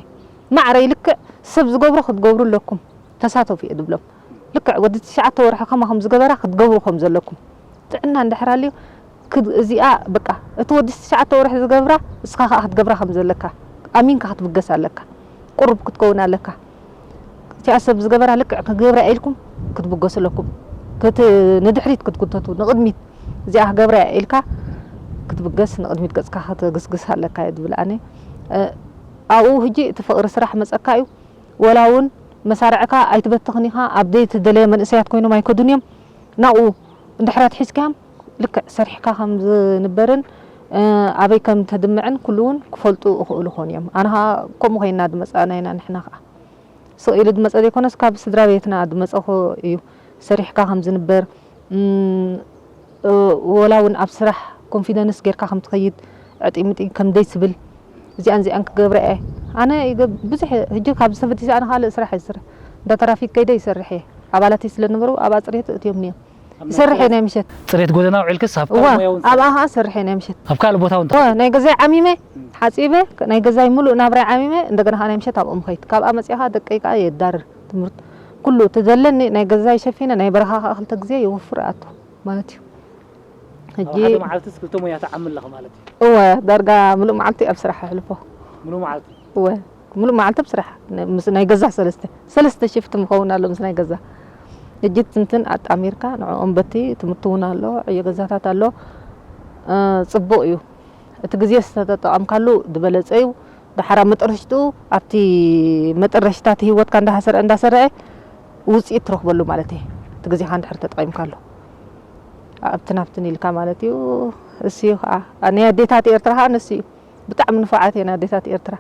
ማዕረይ ልክዕ ሰብ ዝገብሮ ክትገብሩ ኣለኩም። ተሳተፉ እየ ዝብሎም። ልክዕ ወዲ ትሽዓተ ወርሒ ከማኹም ዝገበራ ክትገብሩ ከም ዘለኩም። ጥዕና እንድሕር ኣልዩ ክድ-፣ እዚኣ በቃ እቲ ወዲ ትሽዓተ ወርሒ ዝገብራ እስኻ ከዓ ክትገብራ ከም ዘለካ ኣሚንካ ክትብገስ ኣለካ። ቅሩብ ክትከውን ኣለካ። እቲኣ ሰብ ዝገበራ ልክዕ ክገብራ ኢልኩም ክትብገሱ ኣለኩም። ክት-፣ ንድሕሪት ክትጉተቱ፣ ንቕድሚት እዚኣ ክገብራ እያ ኢልካ ክትብገስ፣ ንቕድሚት ገጽካ ክትግስግስ ኣለካ እየ ዝብል ኣነ። እ፣ ኣብኡ ሕጂ እቲ ፍቕሪ ስራሕ መጸካ እዩ። ወላ እውን መሳርዕካ ኣይትበትኽን ኢኻ። ኣብ ዘይተደለየ መንእሰያት ኮይኖም ኣይከዱን እዮም። ናብኡ እንድሕር ኣትሒዝካዮም ልክዕ ሰሪሕካ ከም ዝንበርን፣ እ፣ ኣበይ ከም ተድምዕን ኩሉ እውን ክፈልጡ ይኽእሉ ኾን እዮም። ኣነ ኸዓ ከምኡ ኮይና ዝመጻእና ኢና ንሕና ኸዓ። ስቕ ኢሉ ዝመጸ ዘይኮነስ ካብ ስድራ ቤትና ዝመጸ ኾ እዩ። ሰሪሕካ ከም ዝንበር፣ እም፣ እ፣ ወላ እውን ኣብ ስራሕ ኮንፊደንስ ጌርካ ከም ትኸይድ፣ ዕጢምጢ ከም ደይ ትብል፣ እዚኣን እዚኣን ክገብራ እየ። ኣነ ይገ-፣ ብዙሕ ሕጂ ካብ ዝተፈቲሰ ኣነ ካልእ ስራሕ እየ ዝሰርሕ። እንዳ ትራፊክ ከይደ ይሰርሕ እየ። ኣባላተይ ስለ ዝነበሩ ኣብ ኣጽርየት እእትዮም ነዮም። ኣብ ናይ ይሰርሕ እየ ናይ ምሸት። ጽሬት ጎደና ውዒልክስ ኣብ እዋ፣ ሞያውን ኣብኣ ኸዓ ሰርሕ እየ ናይ ምሸት። ኣብ ካልእ ቦታ እውን እወ፣ ናይ ገዛይ ዓሚመ፣ ሓጺበ፣ ናይ ገዛይ ምሉእ ናብራይ ዓሚመ፣ እንደገና ኸዓ ናይ ምሸት ኣብኦም ኸይድ። ካብኣ መጺኣ ኸዓ ደቀይ ከኣ የዳርር ትምህርቲ። ኩሉ እቲ ዘለኒ ናይ ገዛይ ሸፊነ፣ ናይ በረኻ ኸዓ ክልተ ግዜ ይወፍር ኣቱ ማለት እዩ። ሕጂ ኣብ ሓደ መዓልትስ ክልተ ሞያ ትዓሚ ኣለኺ ማለት እዩ? እወ፣ ዳርጋ ምሉእ መዓልቲ ኣብ ስራሕ ኣሕልፎ። ምሉእ መዓልቲ? እወ፣ ምሉእ መዓልቲ ኣብ ስራሕ። ነ-፣ ምስ ናይ ገዛ ሰለስተ፣ ሰለስተ ሽፍት ምኸውን ኣሎ ምስ ናይ ገዛ። ሕጂ ትንትን ኣጣሚርካ ንዕኦም በቲ ትምህርቲ እውን ኣሎ፣ ዕዮ ገዛታት ኣሎ። እ፣ ጽቡቕ እዩ። እቲ ግዜ ዝተጠቐምካሉ ዝበለጸ እዩ። ደሓር ኣብ መጠረሽትኡ፣ ኣብቲ መጠረሽታ እቲ ህይወትካ እንዳሃሰረ፣ እንዳሰረዐ ውጽኢት ትረኽበሉ ማለት እዩ። እቲ ግዜኻ እንድሕር ተጠቒምካሉ። ኣብትን ኣብትን ኢልካ ማለት እዩ። እሱ እዩ ከዓ፣ ናይ ኣዴታት ኤርትራ ከዓ ንሱ እዩ። ብጣዕሚ ንፉዓት እየን ኣዴታት ኤርትራ።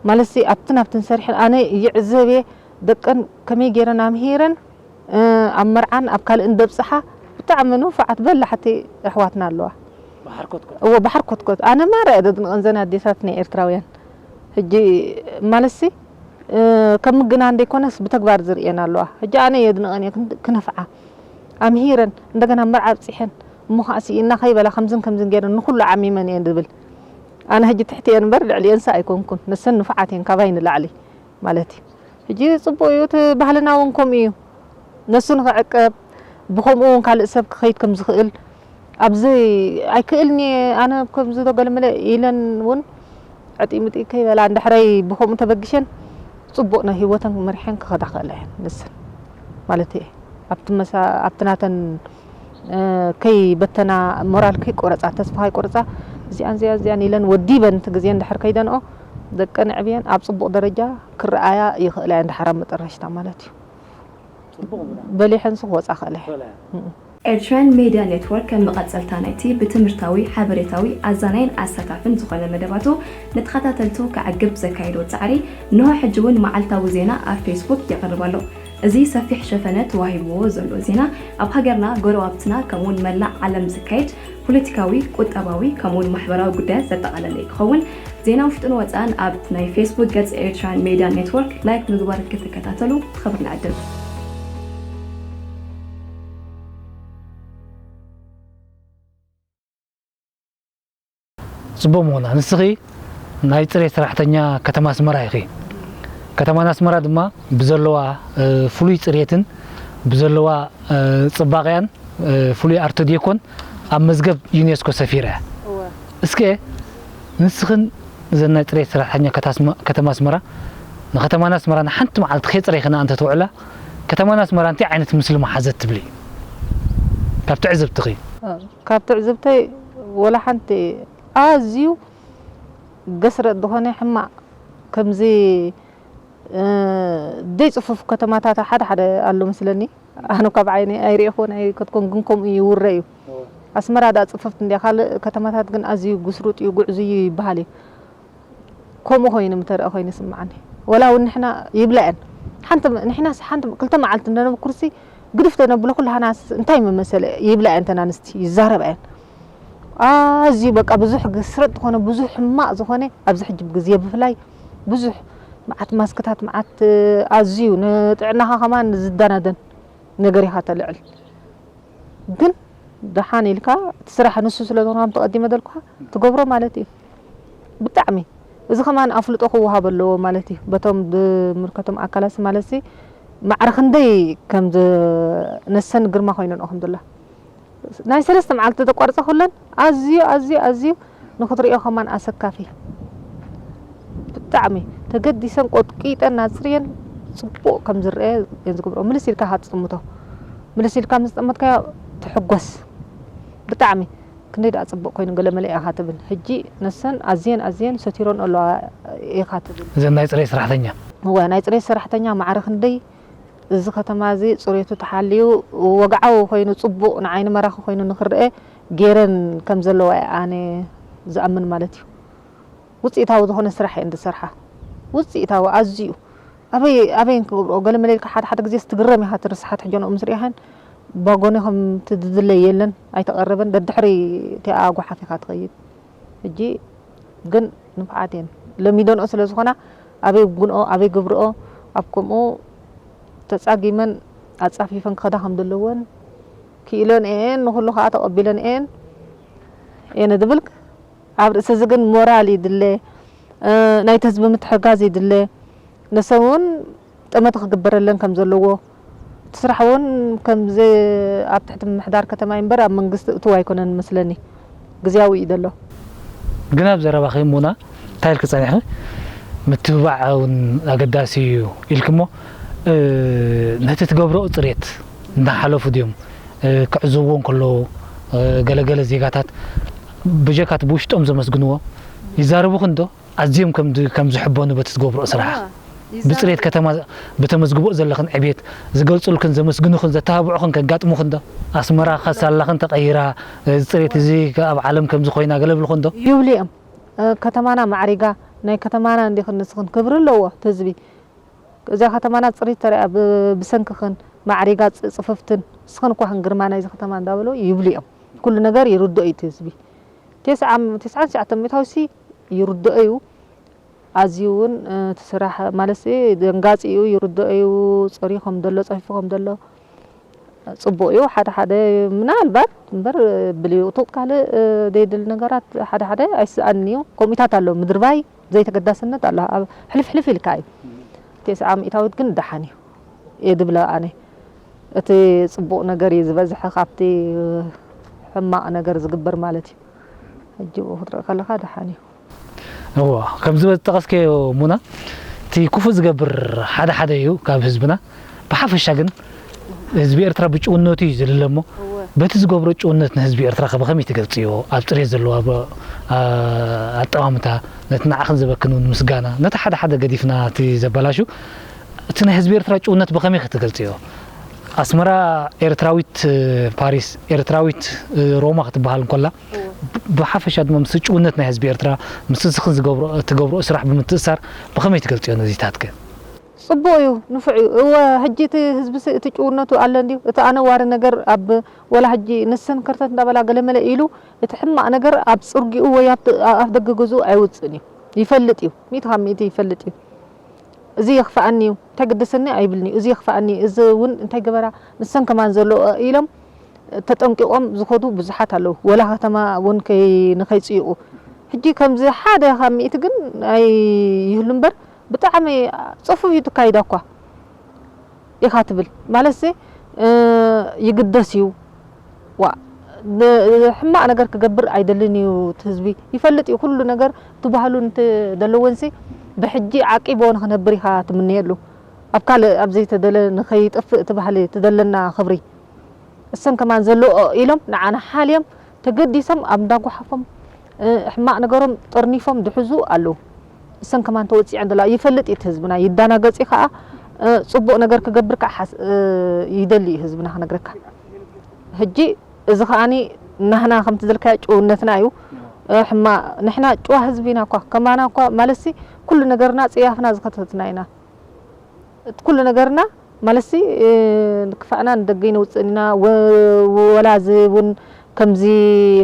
ማለት ሲ ኣብትን ኣብትን ሰሪሐን ኣነ ይዕዘብ እየ። ደቀን ከመይ ገይረን ኣምሂረን፣ እ፣ ኣብ መርዓን ኣብ ካልእን ደብጽሓ ብጣዕሚ ንፉዓት በላሕቲ ኣሕዋትና ኣለዋ። ባሕር ኮትኮት። እዎ፣ ባሕር ኮትኮት። ኣነ ማራ እየ ዘድንቐን ዘን ኣዴታትና ኤርትራውያን። ሕጂ ማለትሲ፣ እ፣ ከም ምግናን ዘይኮነስ ብተግባር ዝርእየን ኣለዋ። ሕጂ ኣነ የድንቐን እየ ክን-፣ ክነፍዓ። ኣምሂረን፣ እንደገና መርዓ ኣብጺሐን፣ እሞ ኸዓ ስኢና ከይበላ ከምዝን ከምዝን ገይረን ንኹሉ ዓሚመን እየን ዝብል። ኣነ ሕጂ ትሕቲ እየን እምበር ልዕሊአንስ ኣይኮንኩን። ንሰን ንፉዓት እየን ካባይ ንላዕሊ ማለት እዩ። ሕጂ ጽቡቕ እዩ፣ እቲ ባህልና እውን ከምኡ እዩ። ነሱ ንኽዕቀብ፣ ብኸምኡ እውን ካልእ ሰብ ክኸይድ ከም ዝኽእል፣ ኣብዚ ኣይክእልን እየ ኣነ ከምዚ ዶ ገለመለ ኢለን እውን ዕጢምጢ ከይበላ፣ እንድሕረይ ብኸምኡ ተበጊሸን ጽቡቕ ናይ ህይወተን መሪሐን ክኸዳ ክእላ እየን ንሰን ማለት እየ። ኣብቲ መሳ-፣ ኣብቲ ናተን፣ እ፣ ከይበተና፣ ሞራል ከይቆረጻ፣ ተስፋ ከይቆረጻ፣ እዚኣን፣ እዚኣን፣ እዚኣን ኢለን ወዲበን እቲ ግዜ እንድሕር ከይደንኦ፣ ደቀን ኣዕብየን ኣብ ጽቡቕ ደረጃ ክረኣያ ይኽእላ እየን፣ ድሓር ኣብ መጠረሽታ ማለት እዩ። ጽቡቕ ምና። በሊሐን ሱቕ ወጻ ክእለ። በላ። እም። ኤርትራውያን ሜድያ ኔትወርክ ከም መቐጸልታ ናይቲ ብትምህርታዊ፣ ሓበሬታዊ፣ ኣዛናይን ኣሳታፍን ዝኾነ መደባቱ ንተኸታተልቱ ከዕግብ ዘካየዶ ጻዕሪ፣ እንሆ ሕጂ እውን መዓልታዊ ዜና ኣብ ፌስቡክ የቕርብ ኣሎ። እዚ ሰፊሕ ሸፈነ ተዋሂብዎ ዘሎ ዜና፣ ኣብ ሃገርና፣ ጎረባብትና፣ ከምኡውን መላእ ዓለም ዝካየድ ፖለቲካዊ፣ ቁጠባዊ፣ ከምኡውን ማሕበራዊ ጉዳያት ዘጠቓለለ ክኸውን፣ ዜና ውሽጥን ወጻእን ኣብ ናይ ፌስቡክ ገጽ ኤርትራን ሜድያ ኔትወርክ ላይክ ምግባር ክትከታተሉ ብኽብሪ ንዕድም። ጽቡቕ ምኾና። ንስኺ ናይ ጽሬት ሰራሕተኛ ከተማ ኣስመራ ኢኺ። ከተማና ኣስመራ ድማ ብዘለዋ፣ እ፣ ፍሉይ ጽሬትን ብዘለዋ፣ እ፣ ጽባቐያን፣ እ፣ ፍሉይ ኣርት ዲኮን ኣብ መዝገብ ዩኔስኮ ሰፊራ እያ። እወ። እስከ ንስኽን እዘን ናይ ጽሬት ሰራሕተኛ ከታስማ-፣ ከተማ ኣስመራ ንከተማና ኣስመራ ንሓንቲ መዓልቲ ከየጽረይክና እንተ ትውዕላ፣ ከተማና ኣስመራ እንታይ ዓይነት ምስሊ ምሓዘት ትብሊ? ካብ ትዕዝብትኺ? ካብ ትዕዝብተይ ወላ ሓንቲ ኣዝዩ ገስረጥ ዝኾነ ሕማቕ ከምዚ፣ እ፣ ደይ ጽፉፍ ከተማታት ሓደ ሓደ ኣሎ መስለኒ። ኣነ ካብ ዓይነይ ኣይሪእኹን ኣይከትኩን፣ ግን ከምኡ ይውረ እዩ። እወ። ኣስመራ ደኣ ጽፍፍቲ እንድያ፣ ካልእ ከተማታት ግን ኣዝዩ ጉስሩጥ እዩ፣ ጉዕዙይ እዩ ይበሃል እዩ። ከምኡ ኮይኑ ምተረኣ ኮይኑ ይስምዓኒ። ወላ እውን ንሕና ይብላ እየን። ሓንቲ ንሕናስ ሓንቲ ክልተ መዓልቲ እንደነብኩርሲ ግድፍ ተነብሎ ኩላህናስ እንታይ መመሰለ ይብላ እየን፣ ተን ኣንስቲ ይዛረባ እየን። ኣዝዩ በቃ ብዙሕ ግስረጥ ዝኾነ ብዙሕ ሕማቕ ዝኾነ ኣብዚ ሕጂ ግዜ ብፍላይ ብዙሕ መዓት ማስክታት መዓት ኣዝዩ ንጥዕናኻ ከማን ዝዳናደን ነገር ኢኻ ተልዕል። ግን ደሓን ኢልካ እቲ ስራሕ ንሱ ስለ ዝኾነ ከም ተቐዲመ ደልኩኻ ትገብሮ ማለት እዩ። ብጣዕሚ እዚ ከማን ኣፍልጦ ክወሃብ ኣለዎ ማለት እዩ። በቶም ብምልከቶም ኣካላት ማለት ሲ ማዕረ ክንደይ ከም ዝ- ነሰን ግርማ ኮይነን ከም ዘላ ናይ ሰለስተ መዓልቲ ተቋርጸ ኩለን ኣዝዩ ኣዝዩ ኣዝዩ ንክትሪኦ ከማን ኣሰካፊ። ብጣዕሚ ተገዲሰን ቆጥቂጠን ናጽርየን ጽቡቕ ከም ዝረአ እየን ዝገብሮ። ምልስ ኢልካ ኢኻ ትጥምቶ። ምልስ ኢልካ ምስ ጠመትካዮ ትሕጎስ። ብጣዕሚ ክንደይ ደኣ ጽቡቕ ኮይኑ ገለ መለ ኢኻ ትብል። ሕጂ ነሰን ኣዝየን ኣዝየን ሰቲሮን ኣለዋ ኢኻ ትብል። እዘን ናይ ጽሬት ሰራሕተኛ? እወ፣ ናይ ጽሬት ሰራሕተኛ ማዕረ ክንደይ እዚ ከተማ እዚ ጽሬቱ ተሓልዩ ወግዓዊ ኮይኑ ጽቡቕ ንዓይኒ መራኺ ኮይኑ ንክረአ ገይረን ከም ዘለዋ እየ ኣነ ዝኣምን ማለት እዩ። ውጽኢታዊ ዝኾነ ስራሕ እየን ዝሰርሓ። ውጽኢታዊ ኣዝዩ። ኣበይ ኣበይ ክገብርኦ ገለ መለ ኢልካ ሓደ ሓደ ግዜ ትግረም ኢኻ እቲ ርስሓት ሕጂ ንኦም ምስ ርኢኻን ባጎኒ ከም ትድለይ የለን ኣይተቐረበን ደድሕሪ እቲኣ ጓሓፍ ኢኻ ትኸይድ። ሕጂ ግን ንፍዓት እየን ለሚደንኦ ስለ ዝኾና ኣበይ ጉንኦ ኣበይ ገብርኦ ኣብ ከምኡ ተጻጊመን ኣጻፊፈን ክኸዳ ከም ዘለወን ክኢለን እየን ንኹሉ ከዓ ተቐቢለን እየን እየን ዝብል ኣብ ርእሲ እዚ ግን ሞራል ይድለ ናይቲ ህዝቢ ምትሕጋዝ ይድለ ንሰን እውን ጠመተ ክግበረለን ከም ዘለዎ እቲ ስራሕ እውን ከምዚ ኣብ ትሕቲ ምምሕዳር ከተማ እዩ እምበር ኣብ መንግስቲ እትው ኣይኮነን መስለኒ ግዝያዊ እዩ ዘሎ። ግን ኣብ ዘረባኺ ሙና እንታይ ኢልኪ ጸኒሕኺ ምትብባዕ እውን ኣገዳሲ እዩ ኢልኪ እሞ ነቲ ትገብረኦ ጽሬት እናሓለፉ ድዮም ክዕዝብዎ እንከለዉ ገለገለ ዜጋታት ብጀካት ብውሽጦም ዘመስግንዎ ይዛረቡኺ እንዶ ኣዝዮም ከም ከም ዝሕበኑ በቲ ትገብርኦ ስራሕ ብጽሬት ከተማ ብተመዝግቦ ዘለኽን ዕቤት ዝገልጹልክን ዘመስግኑኽን ዘተባብዑኽን ከጋጥሙኽን ዶ ኣስመራ ከሳላኽን ተቐይራ እዚ ጽሬት እዚ ኣብ ዓለም ከም ዝኾይና ገለ ብልኹን ዶ ይብሉ እዮም ከተማና ማዕሪጋ ናይ ከተማና እንዲኽን ንስኽን ክብሪ ኣለዎ እቲ ህዝቢ እዚኣ ከተማና ጽሪት ተሪኣ ብሰንክኽን ማዕሪጋ ጽፍፍትን ንስኽን እኳ ክንግርማ ናይዚ ከተማ እንዳበሉ ይብሉ እዮም ኩሉ ነገር ይርድኦ እዩ እቲ ህዝቢ ተስዓን ትሽዓተ ሚእታዊ ሲ ይርድኦ እዩ ኣዝዩ እውን እቲ ስራሕ ማለት ደንጋፂ እዩ ይርድኦ እዩ ፀርዩ ከም ዘሎ ፀፊፉ ከም ዘሎ ፅቡቅ እዩ ሓደ ሓደ ምናልባት እምበር ብልዩጡቅ ካልእ ዘይድል ነገራት ሓደ ሓደ ኣይስኣንን እዩ ከምኡታት ኣሎ ምድርባይ ዘይተገዳስነት ኣሎ ኣብ ሕልፍ ሕልፍ ኢልካ እዩ ተስዓ ሚእታዊት ግን ደሓን እዩ እየ ድብለ ኣነ እቲ ፅቡቅ ነገር እዩ ዝበዝሐ ካብቲ ሕማቅ ነገር ዝግበር ማለት እዩ ሕጂ ብኡ ክትርኢ ከለኻ ደሓን እዩ እዎ ከምዚ ዝጠቐስከዮ ሙና እቲ ክፉእ ዝገብር ሓደ ሓደ እዩ ካብ ህዝብና ብሓፈሻ ግን ህዝቢ ኤርትራ ብጭውነቱ እዩ ዝልለ እሞ በቲ ዝገብሮ ጭውነት ንህዝቢ ኤርትራ ከ ብኸመይ ትገልፅዮ ኣብ ፅሬት ዘለዎ ኣጠማምታ ነቲ ንዓኽን ዘበክን እውን ምስጋና ነቲ ሓደ ሓደ ገዲፍና እቲ ዘበላሹ እቲ ናይ ህዝቢ ኤርትራ ጭውነት ብኸመይ ክትገልፅዮ ኣስመራ ኤርትራዊት ፓሪስ ኤርትራዊት ሮማ ክትበሃል እንኮላ ብሓፈሻ ድማ ምስ ጭውነት ናይ ህዝቢ ኤርትራ ምስ ስኽን ዝገብሮ ትገብሮ ስራሕ ብምትእሳር ብኸመይ ትገልፅዮ ነዚታት ከ? ፅቡቅ እዩ ንፉዕ እዩ እወ ሕጂ እቲ ህዝቢ ሲ እቲ ጭውነቱ ኣሎ እንድዩ እቲ ኣነዋሪ ነገር ኣብ ወላ ሕጂ ንሰን ከርተት እንዳበላ ገለመለ ኢሉ እቲ ሕማቅ ነገር ኣብ ፅርጊኡ ወይ ኣብ ደገ ገዝኡ ኣይውፅእን እዩ ይፈልጥ እዩ ሚእቲ ካብ ሚእቲ ይፈልጥ እዩ እዚ የኽፍኣኒ እዩ እንታይ ግድሰኒ ኣይብልንዩ እዚ የኽፍኣኒ እዚ እውን እንታይ ገበራ ንሰን ከማን ዘለኦ ኢሎም ተጠንቂቖም ዝኸዱ ብዙሓት ኣለዉ ወላ ከተማ እውን ንኸይፅይቑ ሕጂ ከምዚ ሓደ ካብ ሚእቲ ግን ኣይህሉ እምበር ብጣዕሚ ፅፉፍ እዩ ትካይዳ እኳ ኢኻ ትብል ማለትሲ ይግደስ እዩ ዋ ሕማቕ ነገር ክገብር ኣይደልን እዩ እቲ ህዝቢ ይፈልጥ እዩ ኩሉ ነገር እቲ ባህሉ እንተ ዘለወንሲ ብሕጂ ዓቂቦ ንኽነብር ኢኻ ትምነየሉ ኣብ ካልእ ኣብ ዘይተደለ ንኸይጠፍእ እቲ ባህሊ እቲ ዘለና ክብሪ እሰን ከማን ዘለኦ ኢሎም ንዓና ሓልዮም ተገዲሶም ኣብ እንዳጓሓፎም ሕማቕ ነገሮም ጠርኒፎም ዝሕዙ ኣለዉ። እሰን ከማን ተወጺዐን ዘለዋ ይፈልጥ እዩ እቲ ህዝብና ይዳናገጽ እዩ ከኣ ጽቡቕ ነገር ክገብር ከኣ ይደሊ እዩ ህዝብና ክነግረካ። ሕጂ እዚ ከኣኒ ናህና ከምቲ ዝልካዮ ጭውነትና እዩ። ሕማ ንሕና ጭዋ ህዝቢ ኢና እኳ፣ ከማና እኳ ማለትሲ ኩሉ ነገርና ጽያፍና ዝኸተትና ኢና። እቲ ኩሉ ነገርና ማለትሲ፣ እ፣ ንክፋእና ንደገ ይነውፅእን ኢና። ወ-፣ ወላ እዚ እውን ከምዚ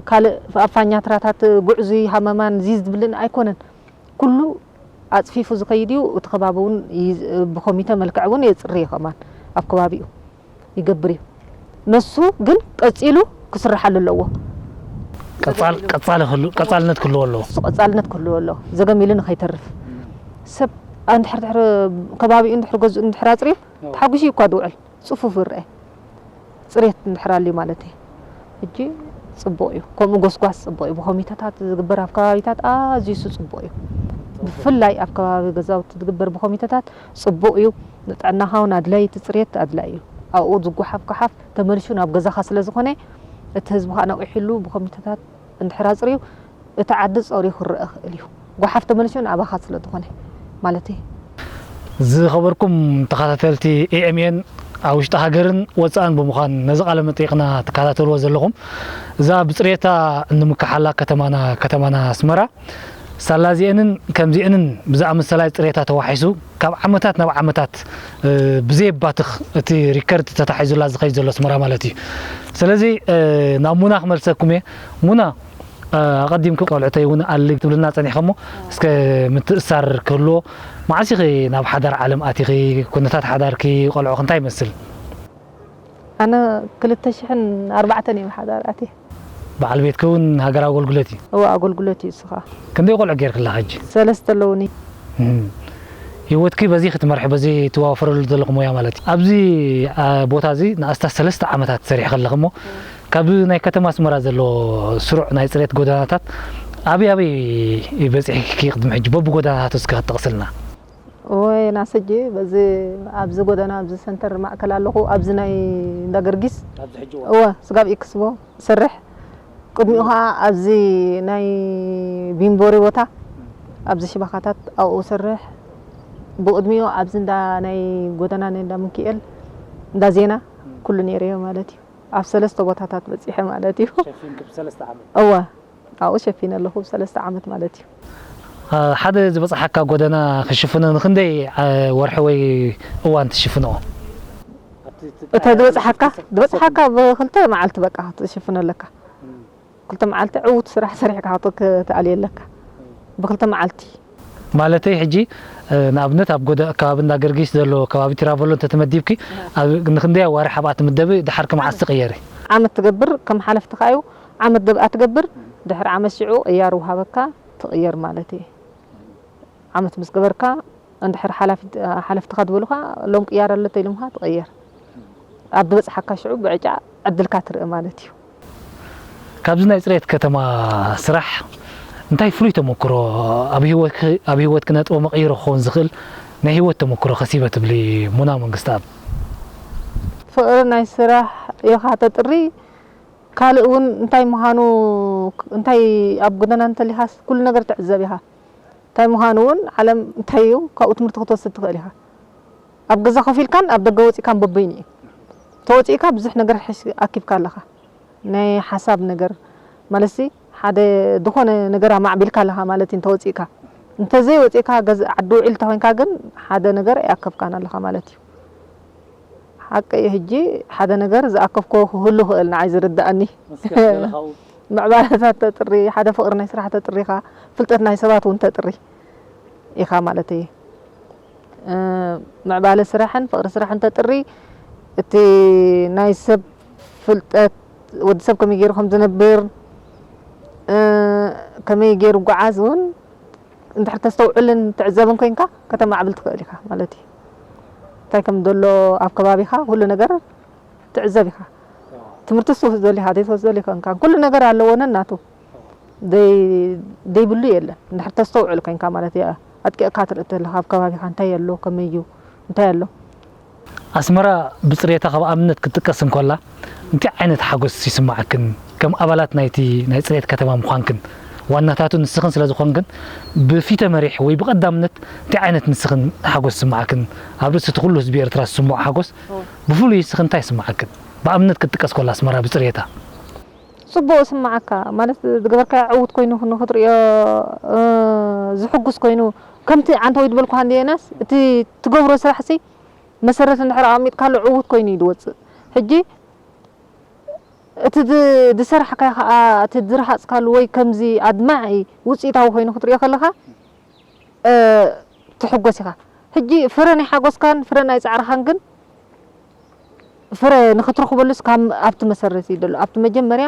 ካልእ ኣብ ፋኛትራታት ጉዕዙይ ሃመማን እዚ ዝብልን ኣይኮነን። ኩሉ ኣፅፊፉ ዝኸይድ እዩ። እቲ ከባቢ እውን ይዝ-፣ ብኮሚተ መልክዕ እውን የፅሪ እዩ ከማን ኣብ ከባቢኡ። ይገብር እዩ። ነሱ ግን ቀጺሉ ክስርሓሉ ኣለዎ። ቀጻል-፣ ቀጻሊ ክህሉ-፣ ቀጻልነት ክህልዎ ኣለዎ። እሱ ቀጻልነት ክህልዎ ኣለዎ። ዘገም ኢሉ ንኸይተርፍ። ሰብ እንድሕር፣ ድሕሪ ከባቢኡ እንድሕር ገዝኡ እንድሕር ኣጽርዩ፣ ተሓጒሱ እዩ እኳ ዝውዕል። ጽፉፍ ይረአ። ጽሬት እንድሕር ኣልዩ ማለት እዩ። ሕጂ ጽቡቕ እዩ። ከምኡ ጎስጓስ ጽቡቕ እዩ። ብኮሚተታት ዝግበር ኣብ ከባቢታት ኣዝዩ እሱ ጽቡቕ እዩ። ብፍላይ ኣብ ከባቢ ገዛውቲ ዝግበር ብኮሚተታት ጽቡቕ እዩ። ንጥዕናኻ እውን ኣድላዪ፣ እቲ ጽሬት ኣድላዪ እዩ። ኣብኡ ዝጓሓፍ ጓሓፍ ተመሊሱ ናብ ገዛኻ ስለ ዝኾነ፣ እቲ ህዝቢ ኸኣ ነቒሕሉ ብኮሚተታት እንድሕር ኣጽርዩ፣ እቲ ዓዲ ጸርዩ ክረአ ይኽእል እዩ። ጓሓፍ ተመሊሱ ንኣባኻ ስለ ዝኾነ ማለት እዩ። ዝኸበርኩም ተኸታተልቲ ኤ ኤም ኤን፣ ኣብ ውሽጢ ሃገርን ወጻእን ብምዃን ነዚ ቃለ መጠይቕና ትከታተልዎ ዘለኹም፣ እዛ ብጽሬታ እንምክሓላ ከተማና፣ ከተማና ኣስመራ፣ ሳላ እዚኤንን ከምዚኤንን ብዝኣመሰላ ጽሬታ ተዋሒሱ፣ ካብ ዓመታት ናብ ዓመታት፣ እ፣ ብዘየባትኽ እቲ ሪከርድ ተታሒዙላ ዝኸይድ ዘሎ ኣስመራ ማለት እዩ። ስለዚ፣ እ፣ ናብ ሙና ክመልሰኩም እየ። ሙና፣ እ፣ ኣቐዲምኪ ቆልዑተይ እውን ኣለይ ክትብልና ጸኒሕኪ እሞ፣ እስከ ምትእሳር ክህልዎ፣ መዓስ ኢኺ ናብ ሓዳር ዓለም ኣቲኺ? ኩነታት ሓዳርኪ፣ ቆልዑኺ እንታይ ይመስል? ኣነ ክልተ ሽሕን ኣርባዕተን እየ ሓዳር ኣትየ። በዓል ቤትኪ እውን ሃገራዊ ኣገልግሎት እዩ? እወ፣ ኣገልግሎት እዩ እሱ ኸኣ። ክንደይ ቆልዑ ጌርክላ ሕጂ? ሰለስተ ኣለዉኒ። እም። ህይወትኪ በዚ ክትመርሒ፣ በዚ ትዋፈረሉ ዘለኹ ሞያ ማለት እዩ። ኣብዚ፣ ኣ፣ ቦታ እዚ ንኣስታት ሰለስተ ዓመታት ሰሪሕኪ ኣለኺ እሞ፣ ካብ ናይ ከተማ ኣስመራ ዘሎ ስሩዕ ናይ ጽሬት ጎደናታት ኣበይ ኣበይ በጺሕኪ ቅድሚ ሕጂ? በብጎደናታቱ እስከ ክትጠቕስልና። ወይ ናስ ሕጂ በዚ ኣብዚ ጎደና ኣብዚ ሰንተር ማእከል ኣለኹ፣ ኣብዚ ናይ እንዳ ገርጊስ። ኣብዚ ሕጂ እዋን? እወ፣ ስጋብ ኢክስቦ እሰርሕ። ቅድሚኡ ኸዓ ኣብዚ ናይ ቢምቦሪ ቦታ፣ ኣብዚ ሽባኻታት ኣብኡ እሰርሕ። ብቕድሚኡ ኣብዚ እንዳ ናይ ጎደና ናይ እንዳ ምንክኤል፣ እንዳ ዜና፣ እም። ኩሉ ነይረዮ ማለት እዩ። ኣብ ሰለስተ ቦታታት በጺሐ ማለት እዩ። ሸፊንኪ ብሰለስተ ዓመት? እወ፣ ኣብኡ ሸፊነ ኣለኹ ብሰለስተ ዓመት ማለት እዩ። አ፣ ሓደ ዝበጽሓካ ጎደና ክሽፍኖ ንኽንደይ፣ አ፣ ወርሒ ወይ እዋን ትሽፍንኦ? ኣብቲ እቲ እታ ዝበጽሓካ፣ ዝበጽሓካ ብክልተ መዓልቲ በቃ ክትሽፍኖ ኣለካ። እም። ክልተ መዓልቲ ዕዉት ስራሕ ሰሪሕካ ክትኣልዮ ኣለካ። እም። ብክልተ መዓልቲ። ማለተይ ሕጂ፣ እ፣ ንኣብነት ኣብ ጎደ-፣ ከባቢ እንዳ ገርጊስ ዘሎ ከባቢ ቲራቨሎ እንተተመዲብኪ፣ ኣብ፣ ንኽንደይ ኣዋርሕ ኣብኣ ትምደቢ፣ ድሓር ከ መዓስ ትቕየሪ? ዓመት ትገብር፣ ከም ሓለፍትኻ እዩ። ዓመት ገብኣ ትገብር፣ ድሕሪ ዓመት ሽዑ ቅያር ውሃበካ፣ ትቕየር ማለት እዩ። ዓመት ምስ ገበርካ፣ እንድሕር ሓላፊት-፣ ሓለፍትኻ ዝበሉኻ፣ ሎም ቅያር ኣሎ ተኢሎምኻ፣ ትቕየር። ኣብ ዝበጽሓካ ሽዑ ብዕጫ ዕድልካ ትርኢ ማለት እዩ። ካብዚ ናይ ጽሬት ከተማ ስራሕ እንታይ ፍሉይ ተመክሮ ኣብ ህይወትኪ፣ ኣብ ህይወትኪ ነጥበ መቐይሮ ክኸውን ዝኽእል ናይ ህይወት ተመክሮ ከሲበ ትብሊ ሙና መንግስትኣብ? ፍቕሪ ናይ ስራሕ ኢኻ ተጥሪ። ካልእ እውን እንታይ ምዃኑ፣ እንታይ ኣብ ጎደና እንተሊኻስ ኩሉ ነገር ትዕዘብ ኢኻ። እንታይ ምዃኑ እውን ዓለም እንታይ እዩ፣ ካብኡ ትምህርቲ ክትወስድ ትኽእል ኢኻ። ኣብ ገዛ ኮፍ ኢልካን ኣብ ደገ ወጺእካን በበይኑ እዩ። ተወጺእካ ብዙሕ ነገር ሕሽ ኣኪብካ ኣለኻ። ናይ ሓሳብ ነገር ማለትሲ፣ ሓደ ዝኾነ ነገር ኣማዕቢልካ ኣለኻ ማለት እዩ፣ እንተወጺእካ። እንተዘይወጺእካ፣ ገዝ-፣ ዓዲ ውዒል እንተኾይንካ ግን፣ ሓደ ነገር ኣይኣከብካን ኣለኻ ማለት እዩ። ሓቂ እዩ፣ ሕጂ ሓደ ነገር ዝኣከብኮ ክህሉ ይኽእል፣ ንዓይ ዝርድኣኒ። እስከ ገለ ካብኡ። ምዕባለታት ተጥሪ፣ ሓደ ፍቕሪ ናይ ስራሕ ተጥሪኻ፣ ፍልጠት ናይ ሰባት እውን ተጥሪ ኢኻ ማለት እዩ። እ፣ ምዕባለ ስራሕን ፍቕሪ ስራሕን ተጥሪ፣ እቲ ናይ ሰብ ፍልጠት፣ ወዲ ሰብ ከመይ ገይሩ ከም ዝነብር፣ እ፣ ከመይ ገይሩ ጓዓዝ እውን እንድሕር ተስተውዕልን ትዕዘብን ኮይንካ ከተማዕብል ትኽእል ኢኻ ማለት እዩ። እንታይ ከም ዘሎ ኣብ ከባቢኻ ኩሉ ነገር ትዕዘብ ኢኻ። ትምህርቲ ትወስደሉ ኢኻ፣ ዘይትወስደሉ ኣይኮንካን። ኩሉ ነገር ኣለዎ ነናቱ። ዘይ-፣ ዘይብሉ የለን። እንድሕር ተስተውዕል ኮይንካ ማለት እዩ። ኣጥቂቕካ ትርኢ ተለኻ ኣብ ከባቢኻ እንታይ ኣሎ፣ ከመይ እዩ፣ እንታይ ኣሎ። ኣስመራ ብጽሬታ ካብ ኣብነት ክትጥቀስ እንከላ፣ እንታይ ዓይነት ሓጎስ ይስምዓክን? ከም ኣባላት ናይቲ ናይ ጽሬት ከተማ ምዃንክን፣ ዋናታቱ ንስኽን ስለ ዝኾንክን፣ ብፊተ መሪሕ ወይ ብቐዳምነት እንታይ ዓይነት ንስኽን ሓጎስ ይስምዓክን? ኣብ ርእሲ እቲ ኩሉ ህዝቢ ኤርትራ ዝስምዖ ሓጎስ፣ እወ። ብፍሉይ ንስኽን እንታይ ይስምዓክን? ብኣብነት ክትጥቀስ ከላ ኣስመራ ብጽሬታ። ጽቡቕ ስምዓካ፣ ማለት ዝገበርካዮ ዕዉት ኮይኑ ንኽትርእዮ፣ እ፣ ዝሕጉስ ኮይኑ፣ ከምቲ ዓንተወይ ዝበልኩኻ እንድየ ናስ፣ እቲ ትገብሮ ስራሕሲ መሰረት እንድሕር ኣቐሚጥካሉ ዕዉት ኮይኑ እዩ ዝወጽእ። ሕጂ እቲ ዝ-፣ ዝሰራሕካዮ ኸኣ፣ እቲ ዝረሃጽካሉ ወይ ከምዚ ኣድማዒ ውጽኢታዊ ኮይኑ ክትርእዮ ከለኻ፣ እ፣ ትሕጎስ ኢኻ። ሕጂ ፍረ ናይ ሓጎስካን ፍረ ናይ ጻዕርኻን ግን ፍረ ንኽትረኽበሉስ ካብ ኣብቲ መሰረት እዩ ዘሎ። ኣብቲ መጀመርያ፣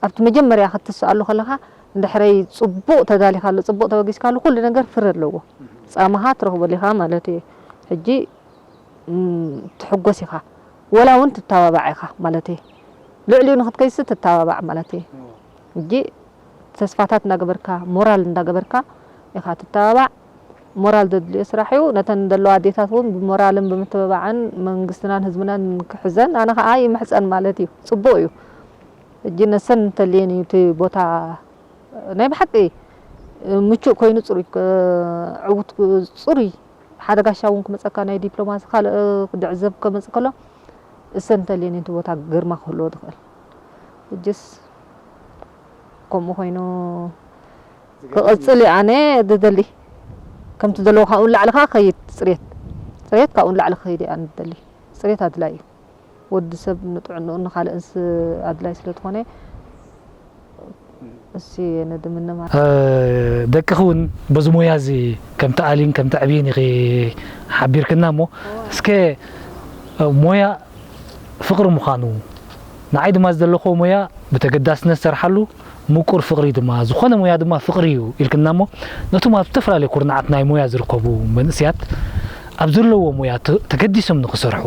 ኣብቲ መጀመርያ ክትስኣሉ ከለኻ፣ እንድሕረይ ጽቡቕ ተዳሊኻሉ፣ ጽቡቕ ተበጊስካሉ፣ ኩሉ ነገር ፍረ ኣለዎ። ጻማኻ ትረኽበሉ ኢኻ ማለት እዩ። ሕጂ፣ እም፣ ትሕጎስ ኢኻ። ወላ እውን ትተባባዕ ኢኻ ማለት እዩ። ልዕሊኡ ንኽትከይስ ትተባባዕ ማለት እዩ። ሕጂ ተስፋታት እንዳገበርካ፣ ሞራል እንዳገበርካ ኢኻ ትተባባዕ። ሞራል ዘድልዮ ስራሕ እዩ። ነተን ዘለዋ ኣዴታት እውን ብሞራልን ብምትብባዕን መንግስትናን ህዝብናን ክሕዘን ኣነ ኸኣ ይምሕጸን ማለት እዩ። ጽቡቕ እዩ። ሕጂ ነሰን እንተልየን እዩ እቲ ቦታ ናይ ብሓቂ ምቹእ ኮይኑ ጽሩይ፣ ዕዉት ጽሩይ ሓደ ጋሻ እውን ክመጸካ ናይ ዲፕሎማሲ ካልእ ክድዕዘብ ከመጽእ ከሎ እሰን እንተልየን እቲ ቦታ ግርማ ክህልዎ ዝኽእል። ሕጅስ ከምኡ ኮይኑ ክቕጽል እዩ ኣነ ዝደሊ። ከምቲ ዘለዎ ካብኡ ንላዕሊ ከዓ ክኸይድ ጽሬት፣ ጽሬት ካብኡ ንላዕሊ ክኸይድ እየ ኣነ ዝደሊ። ጽሬት ኣድላይ እዩ። ወዲ ሰብ ንጥዕንኡ ንኻልእንስ ኣድላይ ስለ ዝኾነ እሲ የነድምነ ማለት። እ፣ ደቅኺ እውን በዚ ሞያ እዚ ከም ትኣልይን ከም ተዕብይን ኢኺ ሓቢርክና እሞ፣ እስከ፣ እ፣ ሞያ ፍቕሪ ምዃኑ፣ ንዓይ ድማ ዝደለኽዎ ሞያ ብተገዳስነት ዝሰርሓሉ ምቁር ፍቕሪ ድማ፣ ዝኾነ ሞያ ድማ ፍቕሪ እዩ ኢልክና እሞ፣ ነቶም ኣብ ዝተፈላለየ ኩርናዓት ናይ ሞያ ዝርከቡ መንእሰያት ኣብ ዘለዎ ሞያ ተ-፣ ተገዲሶም ንኽሰርሑ፣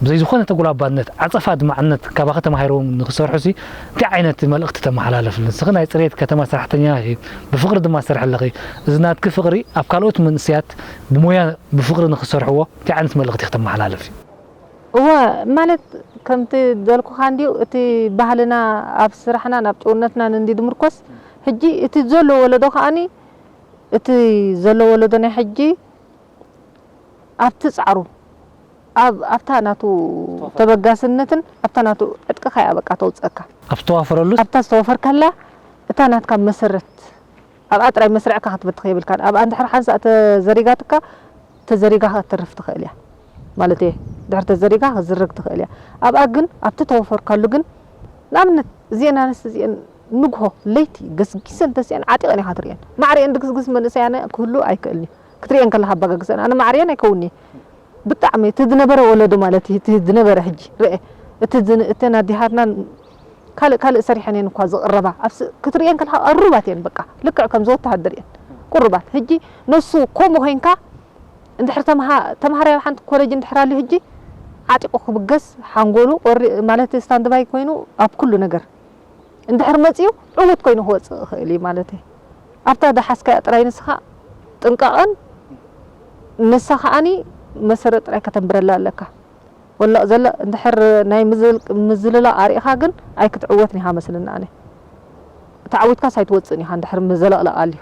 ብዘይ ዝኾነ ተጉላባነት፣ ዓጸፋ ኣድማዕነት ካባኺ ተማሂሮም ንኽሰርሑ ሲ፣ እንታይ ዓይነት መልእኽቲ ተመሓላልፍሉ? ንስኺ ናይ ጽሬት ከተማ ሰራሕተኛ ኢኺ፣ ብፍቕሪ ድማ ትሰርሒ ኣለኺ። እዚ ናትኪ ፍቕሪ ኣብ ካልኦት መንእሰያት ብሞያ ብፍቕሪ ንኽሰርሕዎ እንታይ ዓይነት መልእኽቲ ኢኺ ተመሓላልፊ? እወ፣ ማለት ከምቲ ዘልኩኻ እንድዩ፣ እቲ ባህልና ኣብ ስራሕናን ኣብ ጭውነትናን እንድዩ ዝምርኮስ። ሕጂ እቲ ዘሎ ወለዶ ከኣኒ፣ እቲ ዘሎ ወለዶ ናይ ሕጂ ኣብቲ ጻዕሩ፣ ኣብ፣ ኣብታ ናቱ ተበጋስነትን ኣብታ ናቱ ዕጥቅኻ እያ በቃ ተውጽአካ። ኣብ ዝተዋፈረሉ? ኣብታ ዝተዋፈርካላ፣ እታ ናትካ መሰረት፣ ኣብኣ ጥራይ መስርዕካ ክትበትኽ የብልካን። ኣብኣ እንድሕር ሓንሳእ ተዘሪጋትካ፣ ተዘሪጋ ክትተርፍ ትኽእል እያ። ማለት እየ፣ ድሕር ተዘሪጋ ክትዝረግ ትኽእል እያ። ኣብኣ ግን፣ ኣብቲ ተወፈርካሉ ግን፣ ንኣብነት፣ እዚአን ኣንስቲ እዚአን ንግሆ፣ ለይቲ፣ ገስጊሰን ተሲአን ዓጢቐን ኢኻ ትርእየን። ማዕሪአን ድግስግስ መንእሰይ ኣነ ክህሉ ኣይክእልን እዩ። ክትርእየን ከለኻ ኣባጋግሰን፣ ኣነ ማዕሪአን ኣይከውን'የ። ብጣዕሚ እቲ ዝነበረ ወለዶ ማለት እዩ፣ እቲ ዝነበረ ሕጂ ርአ። እቲ ዝን-፣ እተን ኣዴታትና ካልእ ካልእ ሰሪሐን እየን እኳ ዝቕረባ። ኣብ ስ-፣ ክትርእየን ከለኻ ቅሩባት እየን በቃ። ልክዕ ከምዚ ወተሃደር እየን። ቅሩባት። ሕጂ ነሱ ከምኡ ኮይንካ እንድሕር ተምሃ-፣ ተምሃራይ ኣብ ሓንቲ ኮሌጅ እንድሕር ኣልዩ ሕጂ ዓጢቑ ክብገስ ሓንጎሉ ቆሪ-፣ ማለት ስታንድባይ ኮይኑ ኣብ ኩሉ ነገር እንድሕር መጺኡ ዕዉት ኮይኑ ክወጽእ ይኽእል እዩ ማለት እዩ። ኣብታ ዝሓዝካያ ጥራይ ንስኻ ጥንቃቐን ንሳ ከኣኒ መሰረት ጥራይ ከተንብረላ ኣለካ። ወላቕ ዘለ እንድሕር ናይ ምዝል-፣ ምዝልላቕ ኣርኢኻ ግን ኣይክትዕወትን ኢኻ መስለኒ ኣነ። ተዓዊትካስ ኣይትወጽእን ኢኻ እንድሕር ምዘለቕለቕ ኣልዩ።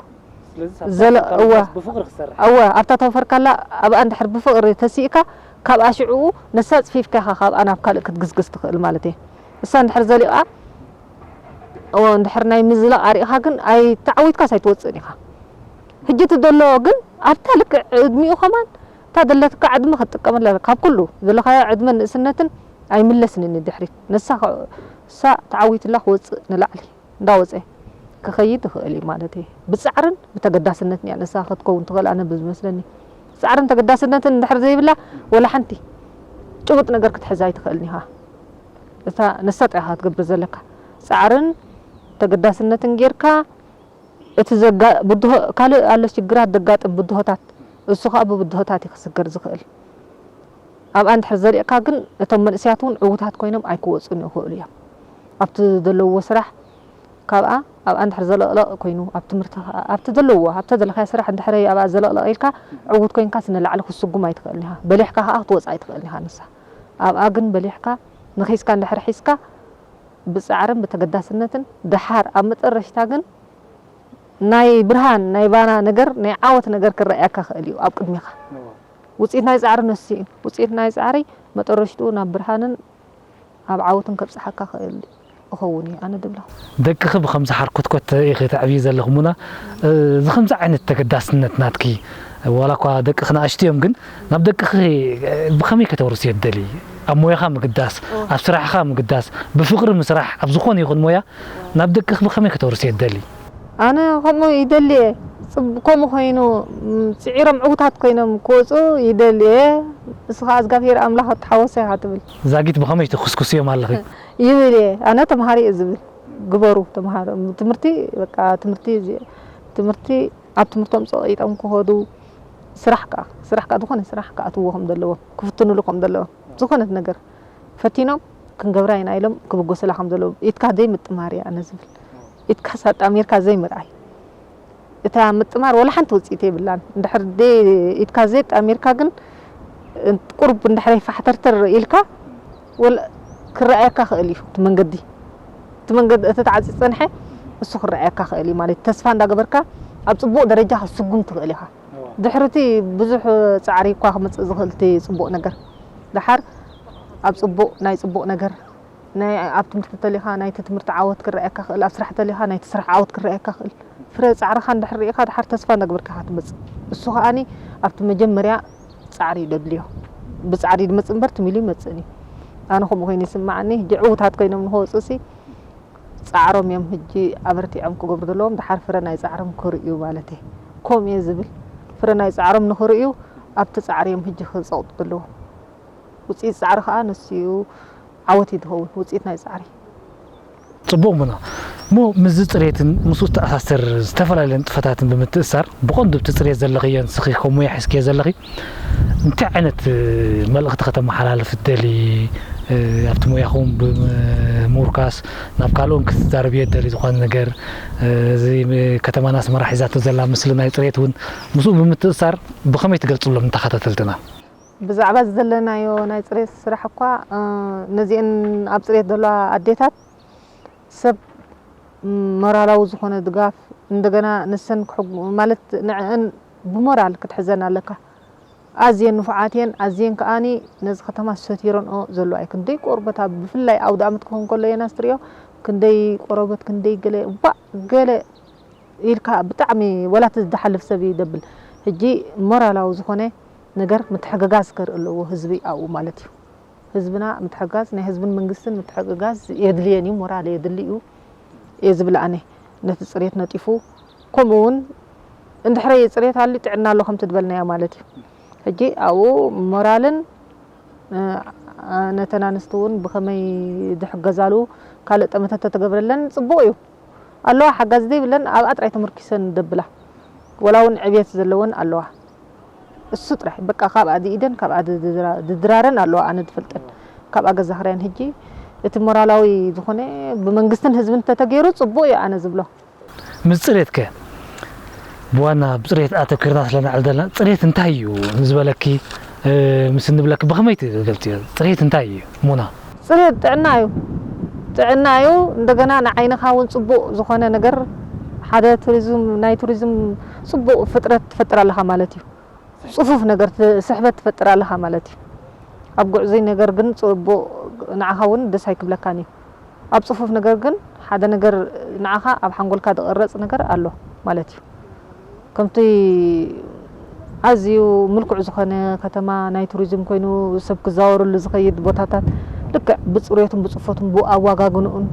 ስለዚ ሳብ ዘለ-፣ ተወፈርካስ እወ። ብፍቕሪ ክትሰርሕ። እወ፣ ኣብታ ተወፈርካላ ኣብኣ እንድሕር ብፍቕሪ ተሲእካ፣ ካብኣ ሽዕኡ ነሳ ጽፊፍካ ኢኻ ካብኣ ናብ ካልእ ክትግስግስ ትኽእል ማለት እየ። እሳ እንድሕር ዘሊቓ፣ እወ፣ እንድሕር ናይ ምዝላቕ ኣርኢኻ ግን ኣይ-፣ ተዓዊትካስ ኣይትወጽእን ኢኻ። ሕጂ እቲ ዘሎ ግን ኣብታ ልክዕ ዕድሚኡ ከማን እታ ዘለትካ ዕድመ ክትጥቀመላ ካብ ኩሉ ዘለኻዮ ዕድመ ንእስነትን ኣይምለስን እዩ ንድሕሪት። ንሳ ከ-፣ እሳ ተዓዊትላ ክወጽእ ንላዕሊ እንዳወጸ ክኸይድ ይኽእል እዩ ማለት እዩ። ብጻዕርን ብተገዳስነትን እያ ንሳ ክትከውን ትኽእል ኣነ ብዝመስለኒ። ጻዕርን ተገዳስነትን እንድሕር ዘይብላ ወላ ሓንቲ ጭቡጥ ነገር ክትሕዝ ኣይትኽእልን ኢኻ። እታ ንሳ ጥራይ ኢኻ ክትገብር ዘለካ። ጻዕርን ተገዳስነትን ጌርካ እቲ ዘጋ-፣ ብድሆ-፣ ካልእ ኣሎ ሽግራት ዘጋጥም ብድሆታት፣ እሱ ኸኣ ብብድሆታት እዩ ክስገር ዝኽእል። ኣብኣ እንድሕር ዘሊቕካ ግን እቶም መንእሰያት እውን ዕዉታት ኮይኖም ኣይክወጹን ይኽእሉ እዮም። ኣብቲ ዘለውዎ ስራሕ ካብኣ ኣብኣ እንድሕር ዘለቕለቕ ኮይኑ፣ ኣብ ትምህርቲ ኸኣ፣ ኣብቲ ዘለውዎ፣ ኣብታ ዘለኻያ ስራሕ እንድሕር ኣብኣ ዘለቕለቕ ኢልካ ዕዉት ኮይንካስ ንላዕሊ ክትስጉም ኣይትኽእልን ኢኻ። በሊሕካ ኸኣ ክትወጽእ ኣይትኽእልን ኢኻ ንሳ። ኣብኣ ግን በሊሕካ ንኺስካ እንድሕር ሒዝካ ብጻዕርን ብተገዳስነትን ደሓር ኣብ መጠረሽታ ግን ናይ ብርሃን፣ ናይ ባና ነገር፣ ናይ ዓወት ነገር ክረኣየካ ክእል እዩ ኣብ ቅድሜኻ። እዎ። ውጽኢት ናይ ጻዕሪ ንሱ እዩ። ውጽኢት ናይ ጻዕሪ መጠረሽትኡ ናብ ብርሃንን ኣብ ዓወትን ከብጽሓካ ክእል እዩ። ክኸውን እዩ ኣነ ድብሎ። ደቅኺ ብኸምዚ ሓርኮትኮት ኢኺ ተዕብዪ ዘለኺ ሙና፣ እዚ ከምዚ ዓይነት ተገዳስነት ናትኪ፣ ዋላ እኳ ደቅኺ ንኣሽቱ እዮም፣ ግን ናብ ደቅኺ ብኸመይ ከተውርስዮ ትደልዪ? ኣብ ሞያኻ ምግዳስ፣ ኣብ ስራሕኻ ምግዳስ፣ ብፍቕሪ ምስራሕ፣ ኣብ ዝኾነ ይኹን ሞያ ናብ ደቅኺ ብኸመይ ከተውርስዮ ትደልዪ? ኣነ ከምኡ ይደሊ እየ። ከምኡ ኮይኑ ጽዒሮም ዕውታት ኮይኖም ክወፁ ይደሊ እየ። ንስኻ እግዚኣብሔር ኣምላኽ ተሓወሶ ኢኻ ትብል። ዛጊት ብኸመይ ትኹስኩስዮም ኣለኺ? ይብል እየ። ኣነ ተምሃሪ እየ ዝብል። ግበሩ ተምሃሮ። ትምህርቲ በቃ ትምህርቲ ትምህርቲ ኣብ ትምህርቶም ፀቒጦም ክኸዱ፣ ስራሕ ከዓ ስራሕ ከዓ ዝኾነ ስራሕ ክኣትዎ ከም ዘለዎም፣ ክፍትንሉ ከም ዘለዎም፣ ዝኾነት ነገር ፈቲኖም ክንገብራ ኢና ኢሎም ክብገሱላ ከም ዘለዎም። ኢድካ ዘይምጥማር እየ ኣነ ዝብል። ኢድካ ኣጣሚርካ ዘይምርኣይ። እታ ምጥማር ወላ ሓንቲ ውፅኢት የብላን። እንድሕር ኢድካ ዘየጣሚርካ ግን ቁሩብ እንድሕር ፋሕተርተር ኢልካ ክረኣየካ ክእል እዩ እቲ መንገዲ። እቲ መንገዲ እቲ ተዓፂ ዝፀንሐ እሱ ክረኣየካ ክእል እዩ ማለት ተስፋ እንዳገበርካ ኣብ ፅቡቕ ደረጃ ክትስጉም ትኽእል ኢኻ። ድሕርቲ ብዙሕ ፃዕሪ እኳ ክመፅእ ዝኽእል እቲ ፅቡቕ ነገር ደሓር ኣብ ፅቡቕ ናይ ፅቡቕ ነገር ናይ ኣብ ትምህርቲ ተሊኻ ናይቲ ትምህርቲ ዓወት ክረኣየካ ክእል፣ ኣብ ስራሕ ተሊኻ ናይቲ ስራሕ ዓወት ክረኣየካ ክእል። ፍረ ፃዕርኻ እንድሕር ርኢኻ ድሓር ተስፋ እንዳግበርካ ኢኻ ትመፅእ። እሱ ከኣኒ ኣብቲ መጀመርያ ፃዕሪ እዩ ደድልዮ። ብፃዕሪ ድመፅእ እምበር ትም ኢሉ ይመፅእን እዩ። ኣነ ከምኡ ኮይኑ ይስምዓኒ። ሕጂ ዕዉታት ኮይኖም ንክወፁ ሲ ፃዕሮም እዮም ሕጂ ኣበርቲዖም ክገብሩ ዘለዎም፣ ድሓር ፍረ ናይ ፃዕሮም ክርእዩ ማለት እየ። ከምኡ እየ ዝብል። ፍረ ናይ ፃዕሮም ንክርእዩ ኣብቲ ፃዕሪ እዮም ሕጂ ክፀቕጡ ዘለዎም። ውፅኢት ፃዕሪ ከዓ ንሱ እዩ ዓወት እዩ ዝኸውን፣ ውፅኢት ናይ ፃዕሪ። ፅቡቕ ሙና። እሞ ምስዚ ፅሬትን ምስኡ ዝተኣሳሰር ዝተፈላለየ ንጥፈታትን ብምትእሳር ብቐንዱ ኣብቲ ፅሬት ዘለኽዮ ንስኺ ከም ሙያ ሒዝክዮ ዘለኺ እንታይ ዓይነት መልእኽቲ ከተመሓላልፍ ትደሊ? ኣብቲ ሙያኹም ብምምርካስ ናብ ካልኦን ክትዛረብዮ ትደሊ ዝኾነ ነገር፣ እዚ ከተማና ኣስመራ ሒዛቶ ዘላ ምስሊ ናይ ፅሬት እውን ምስኡ ብምትእሳር ብኸመይ ትገልፅሎም ንተኸታተልትና? ብዛዕባ እዚ ዘለናዮ ናይ ፅሬት ስራሕ እኳ ነዚአን ኣብ ፅሬት ዘለዋ ኣዴታት ሰብ ሞራላዊ ዝኾነ ድጋፍ እንደገና ንሰን ክሕጉ ማለት ንዕአን ብሞራል ክትሕዘን ኣለካ። ኣዝየን ንፉዓት እየን፣ ኣዝየን ከኣኒ ነዚ ከተማ ሰቲረንኦ ዘለዋ እዩ። ክንደይ ቆርበት ኣብ ብፍላይ ኣውደ ኣመት ክኸውን ከሎ የናስ ትሪኦ ክንደይ ቆረበት ክንደይ ገለ ባእ ገለ ኢልካ ብጣዕሚ ወላ እቲ ዝሓልፍ ሰብ እዩ ደብል። ሕጂ ሞራላዊ ዝኾነ ነገር ምትሕግጋዝ ከርኢ ኣለዎ ህዝቢ ኣብኡ ማለት እዩ። ህዝብና ምትሕግጋዝ ናይ ህዝብን መንግስትን ምትሕግጋዝ የድልየን እዩ፣ ሞራል የድሊ እዩ እየ ዝብል ኣነ። ነቲ ፅሬት ነጢፉ ከምኡ እውን እንድሕረ ፅሬት ኣልዩ ጥዕና ኣሎ ከምቲ ዝበልናዮ ማለት እዩ። ሕጂ ኣብኡ ሞራልን ነተን ኣንስቲ እውን ብኸመይ ዝሕገዛሉ ካልእ ጠመተ ተተገብረለን ፅቡቕ እዩ። ኣለዋ ሓጋዚ ዘይብለን ኣብኣ ጥራይ ተመርኪሰን ደብላ ወላ እውን ዕብየት ዘለወን ኣለዋ። እሱ ጥራይ በቃ ካብኣ ዝኢደን ካብኣ ዝድራረን ኣለዋ ኣነ ዝፈልጠን ካብኣ ገዛ ክራየን ሕጂ እቲ ሞራላዊ ዝኾነ ብመንግስትን ህዝብን ተተገይሩ ፅቡቕ እዩ ኣነ ዝብሎ። ምስ ፅሬትከ ብዋና ብፅሬት ኣተኪርና ስለንዕል ዘለና ፅሬት እንታይ እዩ ዝበለኪ ምስ እንብለኪ ብኸመይ ትገልፅዮ? ፅሬት እንታይ እዩ ሙና? ፅሬት ጥዕና እዩ። ጥዕና እዩ። እንደገና ንዓይንኻ እውን ፅቡቕ ዝኾነ ነገር ሓደ ቱሪዝም ናይ ቱሪዝም ፅቡቕ ፍጥረት ትፈጥር ኣለኻ ማለት እዩ። ፅፉፍ ነገር ስሕበት ትፈጥር ኣለኻ ማለት እዩ። ኣብ ጉዕዙይ ነገር ግን ፅቡቕ ንዓኻ እውን ደስ ኣይክብለካን እዩ። ኣብ ፅፉፍ ነገር ግን ሓደ ነገር ንዓኻ ኣብ ሓንጎልካ ዝቕረፅ ነገር ኣሎ ማለት እዩ። ከምቲ ኣዝዩ ምልኩዕ ዝኾነ ከተማ ናይ ቱሪዝም ኮይኑ ሰብ ክዛወረሉ ዝኸይድ ቦታታት ልክዕ ብፅሬቱን ብፅፈቱን ብኣዋጋግንኡን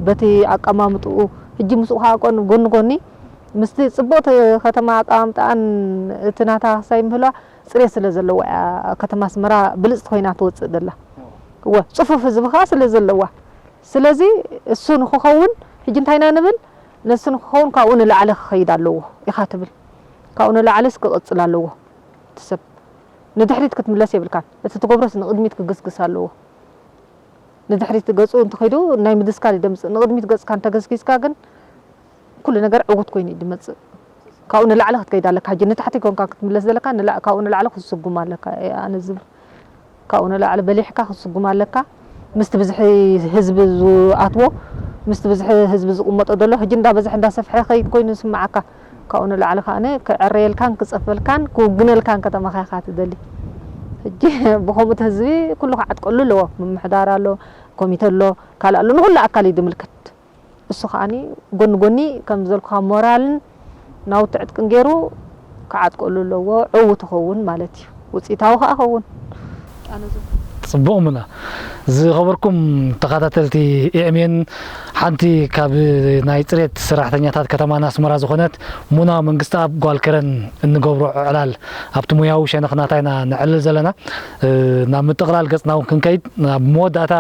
በቲ ኣቀማምጥኡ ሕጂ ምስኡ ከዓ ጎኒ ጎኒ ምስቲ ፅቡቕቲ ከተማ ኣቀማምጣኣን እቲ ናታ ክሳይ ምህልዋ ፅሬት ስለ ዘለዋ እያ ከተማ ኣስመራ ብልፅቲ ኮይና ትወፅእ ዘላ። እወ ፅፉፍ ህዝቢ ከዓ ስለ ዘለዋ ስለዚ እሱ ንክኸውን ሕጂ እንታይ ኢና ንብል ነሱ ንክኸውን ካብኡ ንላዕሊ ክኸይድ ኣለዎ ኢኻ ትብል። ካብኡ ንላዕልስ ክቕፅል ኣለዎ እቲ ሰብ ንድሕሪት ክትምለስ የብልካን። እቲ ትገብሮስ ንቕድሚት ክግስግስ ኣለዎ። ንድሕሪት ገፁ እንተኸይዱ ናይ ምድስካል እዩ ደምፅእ። ንቕድሚት ገፅካ እንተገስጊስካ ግን ኩሉ ነገር ዕውት ኮይኑ እዩ ዝመፅእ። ካብኡ ንላዕሊ ክትከይድ ኣለካ። ሕጂ ንታሕቲ ኮንካ ክትምለስ ዘለካ ንላ- ካብኡ ንላዕሊ ክትስጉም ኣለካ እየ ኣነ ዝብል። ካብኡ ንላዕሊ በሊሕካ ክትስጉም ኣለካ። ምስቲ ብዝሒ ህዝቢ ዝኣትዎ ምስቲ ብዝሒ ህዝቢ ዝቕመጦ ዘሎ ሕጂ እንዳበዝሐ እንዳሰፍሐ ይኸይድ ኮይኑ ይስምዓካ። ካብኡ ንላዕሊ ከኣነ ክዕረየልካን ክፀፈልካን ክውግነልካን ከተማኻ ኢኻ ትደሊ። ሕጂ ብኸምኡ እቲ ህዝቢ ኩሉ ክዓጥቀሉ ኣለዎ። ምምሕዳር ኣሎ፣ ኮሚተ ኣሎ፣ ካልእ ኣሎ፣ ንኹሉ ኣካል እዩ ዝምልከት። እሱ ከዓኒ ጎኒ ጎኒ ከም ዝበልኩኻ ሞራልን ናውቲ ዕጥቅን ገይሩ ክዓጥቀሉ ኣለዎ፣ ዕዉት ይኸውን ማለት እዩ። ውፅኢታዊ ከዓ ይኸውን። ጽቡቕ ሙና። ዝኸበርኩም ተኸታተልቲ ኤኤምኤን፣ ሓንቲ ካብ ናይ ጽሬት ሰራሕተኛታት ከተማና ኣስመራ ዝኾነት ሙና መንግስተኣብ ጓል ከረን እንገብሮ ዕላል ኣብቲ ሙያዊ ሸነኽናታ ኢና ነዕልል ዘለና። ናብ ምጥቕላል ገጽና እውን ክንከይድ ናብ መወዳእታ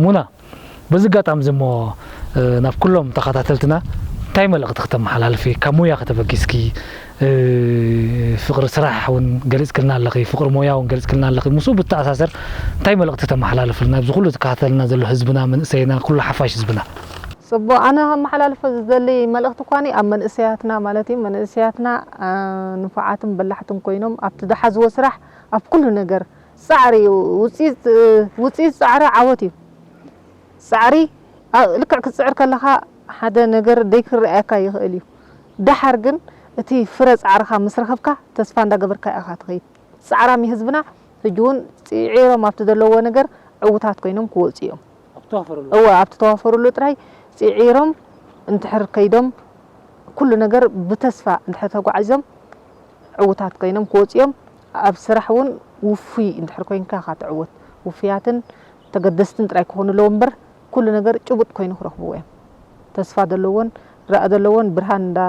ሙና፣ በዚ ኣጋጣሚ እዚ እሞ ናብ ኩሎም ተኸታተልትና እንታይ መልእኽቲ ክተመሓላልፊ ካብ ሙያ ከተበጊስኪ? ፍቕሪ ስራሕ እውን ገሊፅክልና ኣለኺ፣ ፍቕሪ ሞያ እውን ገሊፅክልና ኣለኺ። ምስኡ ብተኣሳሰር እንታይ መልእኽቲ ተመሓላልፍልና ኣብዚ ኩሉ ዝከታተልና ዘሎ ህዝብና፣ መንእሰይና፣ ኩሉ ሓፋሽ ህዝብና? ጽቡቕ፣ ኣነ ከመሓላልፎ ዝደሊ መልእኽቲ እኳኒ ኣብ መንእሰያትና ማለት እዩ። መንእሰያትና ንፉዓትን በላሕትን ኮይኖም ኣብቲ ዝሓዝዎ ስራሕ ኣብ ኩሉ ነገር ጻዕሪ እዩ። ውፅኢት ውፅኢት ጻዕሪ ዓወት እዩ። ጻዕሪ ልክዕ ክትጽዕር ከለኻ ሓደ ነገር ደይክረኣየካ ይኽእል እዩ። ደሓር ግን እቲ ፍረ ጻዕርኻ ምስ ረኸብካ ተስፋ እንዳገበርካ ኢኻ ትኸይድ። ጻዕራም እዩ ህዝብና። ሕጂ እውን ጽዒሮም ኣብቲ ዘለውዎ ነገር ዕዉታት ኮይኖም ክወጹ እዮም። እወ ኣብቲ ተዋፈሩሉ ጥራይ ጽዒሮም እንድሕር ከይዶም ኩሉ ነገር ብተስፋ እንድሕር ተጓዒዞም ዕዉታት ኮይኖም ክወፁ እዮም። ኣብ ስራሕ እውን ውፉይ እንድሕር ኮይንካ ኢኻ ትዕወት። ውፉያትን ተገደስትን ጥራይ ክኾኑ ኣለዎም እምበር ኩሉ ነገር ጭቡጥ ኮይኑ ክረኽብዎ እዮም። ተስፋ ዘለዎን ራእ ዘለዎን ብርሃን እንዳ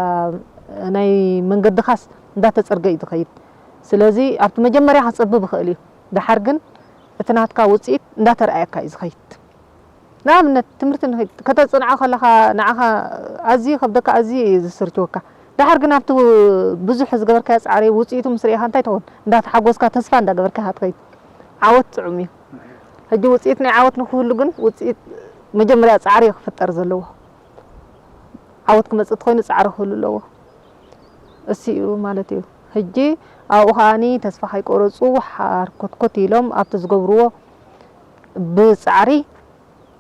ናይ መንገድኻስ እንዳተፀርገ እዩ ዝኸይድ። ስለዚ ኣብቲ መጀመርያ ከፀብብ ይኽእል እዩ፣ ደሓር ግን እቲ ናትካ ውፅኢት እንዳተረኣየካ እዩ ዝኸይድ። ንኣብነት ትምህርቲ ንኺድ ከተፅንዖ ከለኻ ንዓኻ ኣዝዩ ከብደካ ኣዝዩ እዩ ዝስርችወካ። ደሓር ግን ኣብቲ ብዙሕ ዝገበርካዮ ፃዕሪ ውፅኢቱ ምስ ርኢኻ እንታይ ትኸውን? እንዳተሓጎስካ ተስፋ እንዳገበርካ ኢኻ ትኸይድ። ዓወት ጥዑም እዩ። ሕጂ ውፅኢት ናይ ዓወት ንክህሉ ግን ውፅኢት መጀመርያ ፃዕሪ እዩ ክፍጠር ዘለዎ። ዓወት ክመፅእ እንተኾይኑ ፃዕሪ ክህሉ ኣለዎ። እሱ እዩ ማለት እዩ። ሕጂ ኣብኡ ከዓኒ ተስፋ ከይቆረፁ ሓርኮትኮት ኢሎም ኣብቲ ዝገብርዎ ብፃዕሪ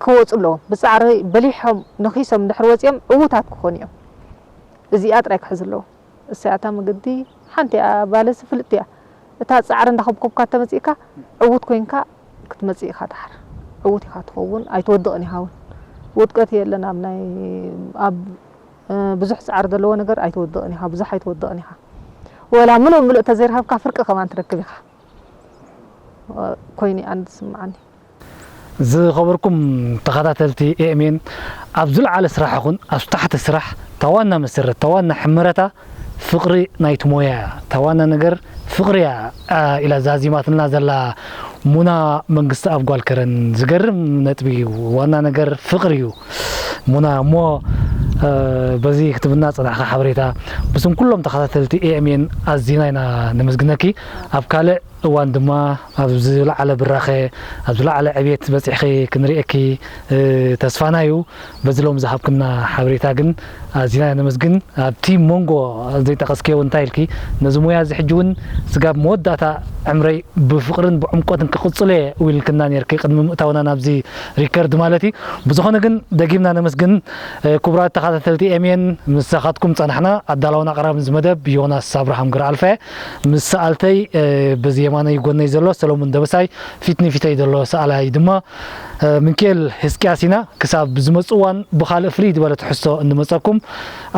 ክወፁ ኣለዎም። ብፃዕሪ በሊሖም ነኺሶም እንድሕር ወፂኦም ዕዉታት ክኾኑ እዮም። እዚኣ ጥራይ ክሕዝ ኣለዎ። እሳ እታ መገዲ ሓንቲ እያ፣ ባለሲ ፍልጥቲ እያ። እታ ፃዕሪ እንዳኸብከብካ ተመፂእካ ዕዉት ኮይንካ ክትመፅእ ኢኻ። ድሓር ዕዉት ኢኻ ትኸውን፣ ኣይትወድቕን ኢኻ እውን። ውድቀት የለን ኣብ ናይ ኣብ ብዙሕ ፃዕሪ ዘለዎ ነገር ኣይትወድቕን ኢኻ፣ ብዙሕ ኣይትወድቕን ኢኻ። ወላ ምሉእ ምሉእ ተዘይረኸብካ ፍርቂ ከማን ትረክብ ኢኻ። ኮይኑ ኣንድ ስምዓኒ። ዝኸበርኩም ተኸታተልቲ ኤኤምኤን፣ ኣብ ዝለዓለ ስራሕ ይኹን ኣብ ታሕቲ ስራሕ ታዋና መሰረት ታዋና ሕመረታ ፍቕሪ ናይቲ ሞያ እያ። ታዋና ነገር ፍቕሪ እያ ኢላ ዛዚማትና ዘላ ሙና መንግስቲ ኣብ ጓል ከረን ዝገርም ነጥቢ እዩ። ዋና ነገር ፍቕሪ እዩ ሙና። እሞ በዚ ክትብና ፅናዕካ ሓበሬታ ብስም ኩሎም ተኸታተልቲ ኤኤምኤን ኣዚና ኢና ነመስግነኪ። ኣብ ካልእ እዋን ድማ ኣብ ዝለዓለ ብራኸ ኣብ ዝለዓለ ዕቤት በፂሕኺ ክንርእየኪ ተስፋና እዩ። በዚ ሎም ዝሃብክና ሓበሬታ ግን ኣዚና ነመስግን። ኣብቲ መንጎ ዘይጠቐስክዮ እንታይ ኢልኪ፣ ነዚ ሞያ እዚ ሕጂ እውን ስጋብ መወዳእታ ዕምረይ ብፍቕርን ብዕምቆትን ክቕፅሎ እየ ኢልክና ነርኪ ቅድሚ ምእታውና ናብዚ ሪከርድ ማለት እዩ። ብዝኾነ ግን ደጊምና ነመስግን። ክቡራት ተኸታተልቲ ኤምኤን፣ ምሳኻትኩም ጸናሕና። ኣዳላውን ኣቕራብን እዚ መደብ ዮናስ ኣብርሃም ገረኣልፋ። ምስ ሰኣልተይ በዚ የማነይ ጎነይ ዘሎ ሰሎሙን ደበሳይ፣ ፊት ንፊተይ ዘሎ ሰኣላይ ድማ ምንኬል ህዝቅያስ ኢና። ክሳብ ዝመጽእ እዋን ብኻልእ ፍልይ ዝበለ ትሕዝቶ እንመጸኩም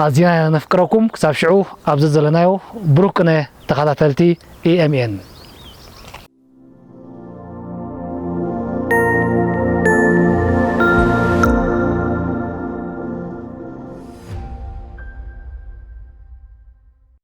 ኣዚና ኢና ነፍቅረኩም። ክሳብ ሽዑ ኣብ ዘዘለናዮ ብሩህ ቅነ ተኸታተልቲ ኢኤምኤን።